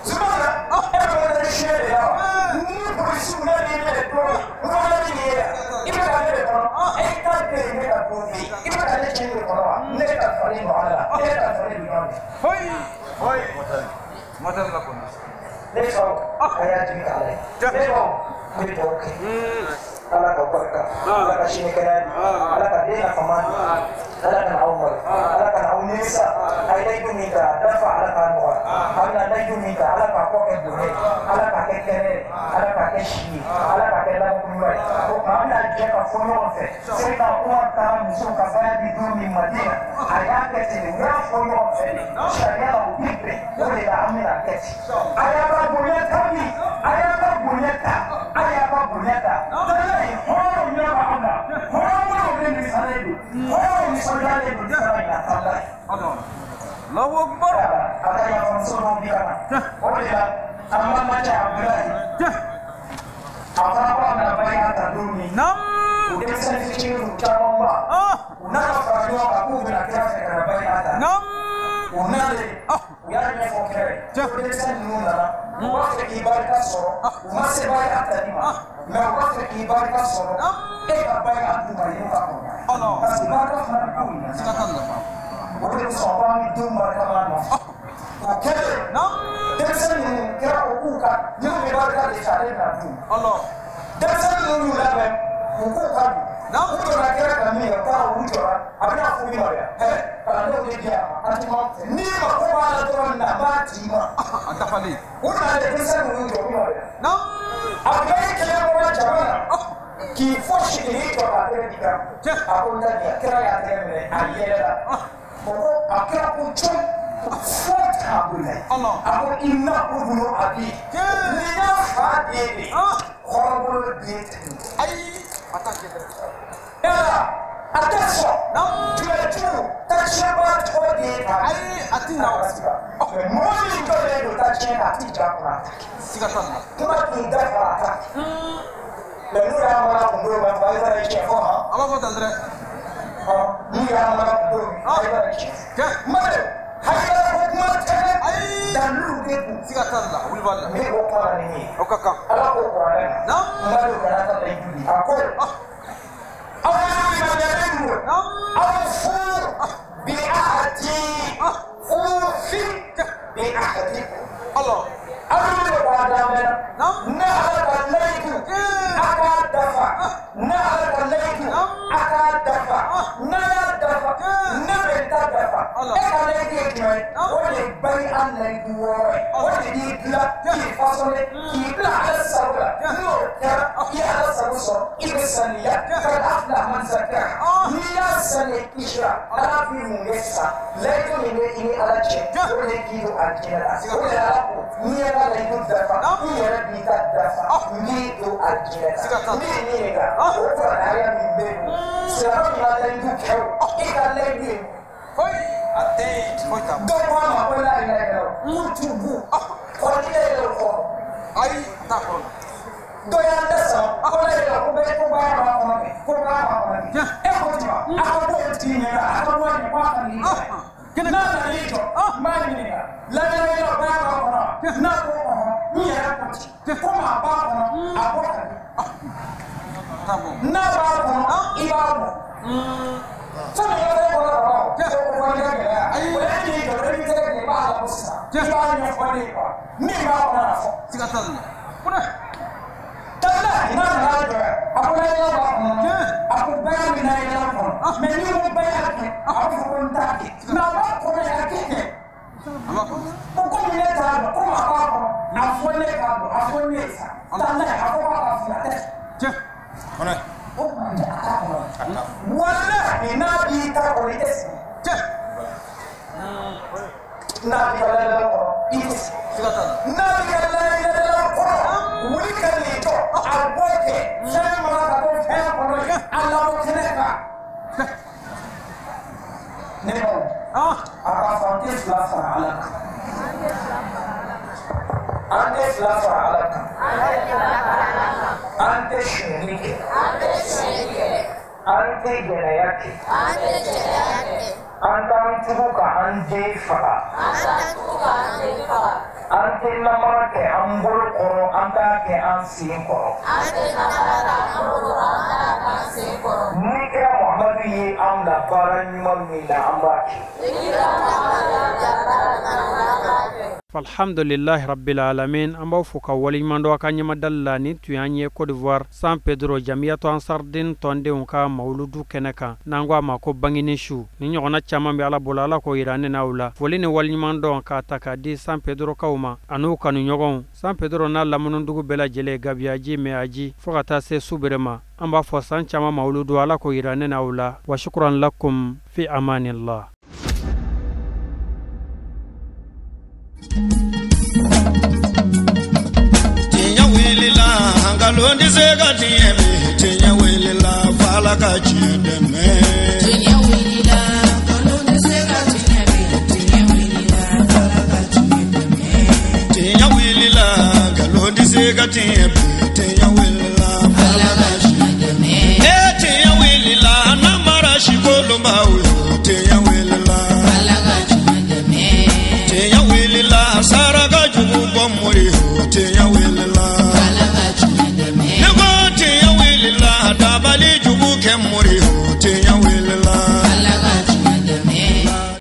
Suma na e bɛ wele siyɛ de la wa ni polisiw ne b'i minɛ don min n fana bɛ nin ye yan i bɛ ka ne de kɔnɔ e ta bɛ yen ne ka don bɛ yen i bɛ ka ne cɛ de kɔnɔ wa ne ka falen don Ala la e ka falen don Ala la. Ne faw a y'a jigi k'a lajɛ ne faw n bɛ dugawu kɛ Ala ka barika Ala ka sini kɛnɛya di Ala ka den nafama di Ala kana aw malo Ala kana aw nimisa a ye layidu min ta dafa Ala k'a nɔgɔya a bɛna layidu min ta Ala k'a kɔ kɛ bonya ye Ala k'a kɛ kɛnɛ ye Ala k'a kɛ si ye Ala k'a kɛ laban ɲuman ye o tuma an bɛna jɛ ka fɔ ɲɔgɔn fɛ Seyidina Umar taara musow ka baara di don min Madina a y'a kɛ ten de u y'a fɔ ɲɔgɔn fɛ de sariya la u bi bɛn o de la an bɛna kɛ ten a y'a ka bonya ta bi a y'a ka bonya ta a y'a ka bonya ta hɔrɔnw ɲɛ b'aw la hɔrɔn minnu bɛ nisɔndiyalen don hɔrɔnw nisɔndiyalen don sara in na Allahu Akbar a ka yafa muso dɔw bi ka na o de la An balimakɛ Abudulayi a fana ko a bɛna barika ta don min o denmisɛnnin fitininw camanba u nana fara ɲɔgɔn kan k'u bɛna kira fɛ ka na barika ta u nalen u y'a ɲɛfɔ kira ye ko denmisɛnnin ninnu nana u b'a fɛ k'i barika sɔrɔ u ma se barika tali ma mɛ u b'a fɛ k'i barika sɔrɔ e ka barika d'u ma yen ka kɔrɔ parce que barika fana bɛ k'u ɲɛ o de kosɔn ko an bɛ denw barika ma nɔfɛ o kɛlen denmisɛnnin ninnu kira ko k'u ka n'u bɛ barika de fɛ ale bɛna d'u ma denmisɛnnin ninnu y'u labɛn u k'u ka dun u donna kira ka min kɛ u taara u jɔra a bɛna fɔ min ma dɛ kalandenw de di yan an ti ma n'i ma ko b'a la dɔrɔn na n b'a d'i ma a dafalen u nana denmisɛnnin ninnu jɔ min ma dɛ a bɛɛ ye kelen bɔra jama na k'i fosi k'i jɔ k'a tɛgɛ di kan a ko n ta di yan kira y'a tɛgɛ minɛ a yɛlɛla o ko a kira ko cɔn fo Abudulayi a ko i na ko a bi n'i y'a fa den de hɔrɔnbolo den tɛ ayi a t'a kɛ yala a tɛ sɔn jumɛnjugu tacɛnba tɔgɔ de ye ayi a ti na o mɛ mɔgɔ min jɔlen don tacɛn na a ti ja kunna a ta kɛ siga t'a la kuma k'i da fara a ta kɛ mɛ n'u y'a mara kun don ma fɔ a ye tiɲɛ fɔ han a b'a fɔ tan dɛ n'u y'a mara kun don a ye tiɲɛ fɔ mali hayidara ko kuma tɛ dɛ dalilu de don siga t'a la wuli b'a la ne ko kuma la ni ye o ka kan ala ko kuranɛ na mali kana taa layidu di a ko aw limaniyalen don aw fu bi ahadi ufi bi ahadikum aw de b'a daminɛ ne ala ka layidu a k'a dafa ne ala ka layidu a k'a dafa n'a y'a dafa ne bɛ ta dafa e ka layidu ye jumɛn ye o de ye bari an layidu wɔɔrɔ ye o de b'i bila k'i façonné k'i bila ala sago la n'o kɛra i ye ala sago sɔrɔ i bɛ saniya ka afla man zakaha n'i y'a saniya i sira ala b'i mun de sa layidu min bɛ i ni ala cɛ o de k'i don alijinɛ la o de ala ko n'i ye ka layidu dafa i yɛrɛ b'i ta dafa n b'i don alijinɛ la n b'i ɲininka o kuranɛ min bɛ yen silamɛ min ka layidu kɛ o i ka layidu ye a tɛ foyi t'a dɔw ko a ma ko la ilaha illallah k'u t'u bu kɔrɔkɛ yɛrɛ kɔ ayi a t'a kɔrɔ dɔ y'an da sama ko la ilaha ko bɛɛ ko baara b'a kɔnɔ kɛ ko baara b'a kɔnɔ kɛ e ko ten wa a ka bɔ o tigi ɲɛ la a ka bɔ a ɲɛ ko a ka nin kɛ n'a nana n'i jɔ n b'a ɲininka la ilaha illallah baara b'a kɔnɔ n'a ko ɔhɔn n yɛrɛ ko ten komi a b'a kɔnɔ a bɔ ka di n'a b'a kɔnɔ i b'a bɔ fɛn min bɛ kɔnɔ ka ban o ko i ka gɛlɛya o ye n'i jɔ i b'i tɛgɛ kɛ i b'a labɔ sisan i b'a ɲɛfɔ ne ye kuwa min b'a kɔnɔ a fɔ siga t'a la tala n'a nana jɔ a ko la b'a kɔnɔ a ko bɛɛ min na yɛlɛ kɔnɔ mɛ n'i ko bɛɛ y'a kɛ a b'a fɔ ko n t'a kɛ mɛ a b'a kɔnɔ a kɛ kɛ ko komi ne t'a dɔn komi a b'a kɔnɔ a fɔ ne k'a dɔn a fɔ ne ye sa tala a ko k'a ka fila tɛ o kuma a t'a kɔnɔ walahi n'a b'i ta kɔnɔ i tɛ sigi n'a b'i ka layidu kɔnɔ i tɛ sigi n'a b'i ka layidu kɔnɔ wuli ka n'i jɔ a bɔ kɛ fɛn mana ka bɔ fɛn kɔnɔ a labɔ kɛnɛ kan ne baw a k'a fɔ an tɛ fila fara ala kan an tɛ fila fara ala kan an tɛ sonyali kɛ an tɛ gɛlɛya kɛ an t'an tugu ka an den faga an tɛ namara kɛ an bolo kɔrɔ an t'a kɛ an sen kɔrɔ ni kira Muhamadu ye an bila baara ɲuman min na an b'a kɛ. Alhamdulillahi rabbil alamin an b'aw fo ka waleɲuman dɔn a ka ɲɛmadali la nin tun y'an ye Côte d'Ivoire San Pedro Jamiyatu Ansardine tɔndenw ka mawuludu kɛnɛ kan n'an ko a ma ko bangini su ni ɲɔgɔnna caman bɛ ala bolo ala k'o yira ne n'aw la foli ni waleɲuman dɔn k'a ta k'a di San Pedro kaw ma an'u kanuɲɔgɔnw San Pedro n'a lamunudugu bɛɛ lajɛlen Gabiyaji Mɛyaji fo ka taa se Subere ma an b'a fɔ san caman mawuludu ala k'o yira ne n'aw la wa shukran lakum fi amanillah. Tiɲɛ wulila nkalon tɛ se ka tiɲɛ bi tiɲɛ wulila f'Ala ka tiɲɛ dɛmɛ. Tiɲɛ wulila nkalon tɛ se ka tiɲɛ bi tiɲɛ wulila f'Ala ka tiɲɛ dɛmɛ. Tiɲɛ wulila. tɛ se ka tiɲɛ bilen.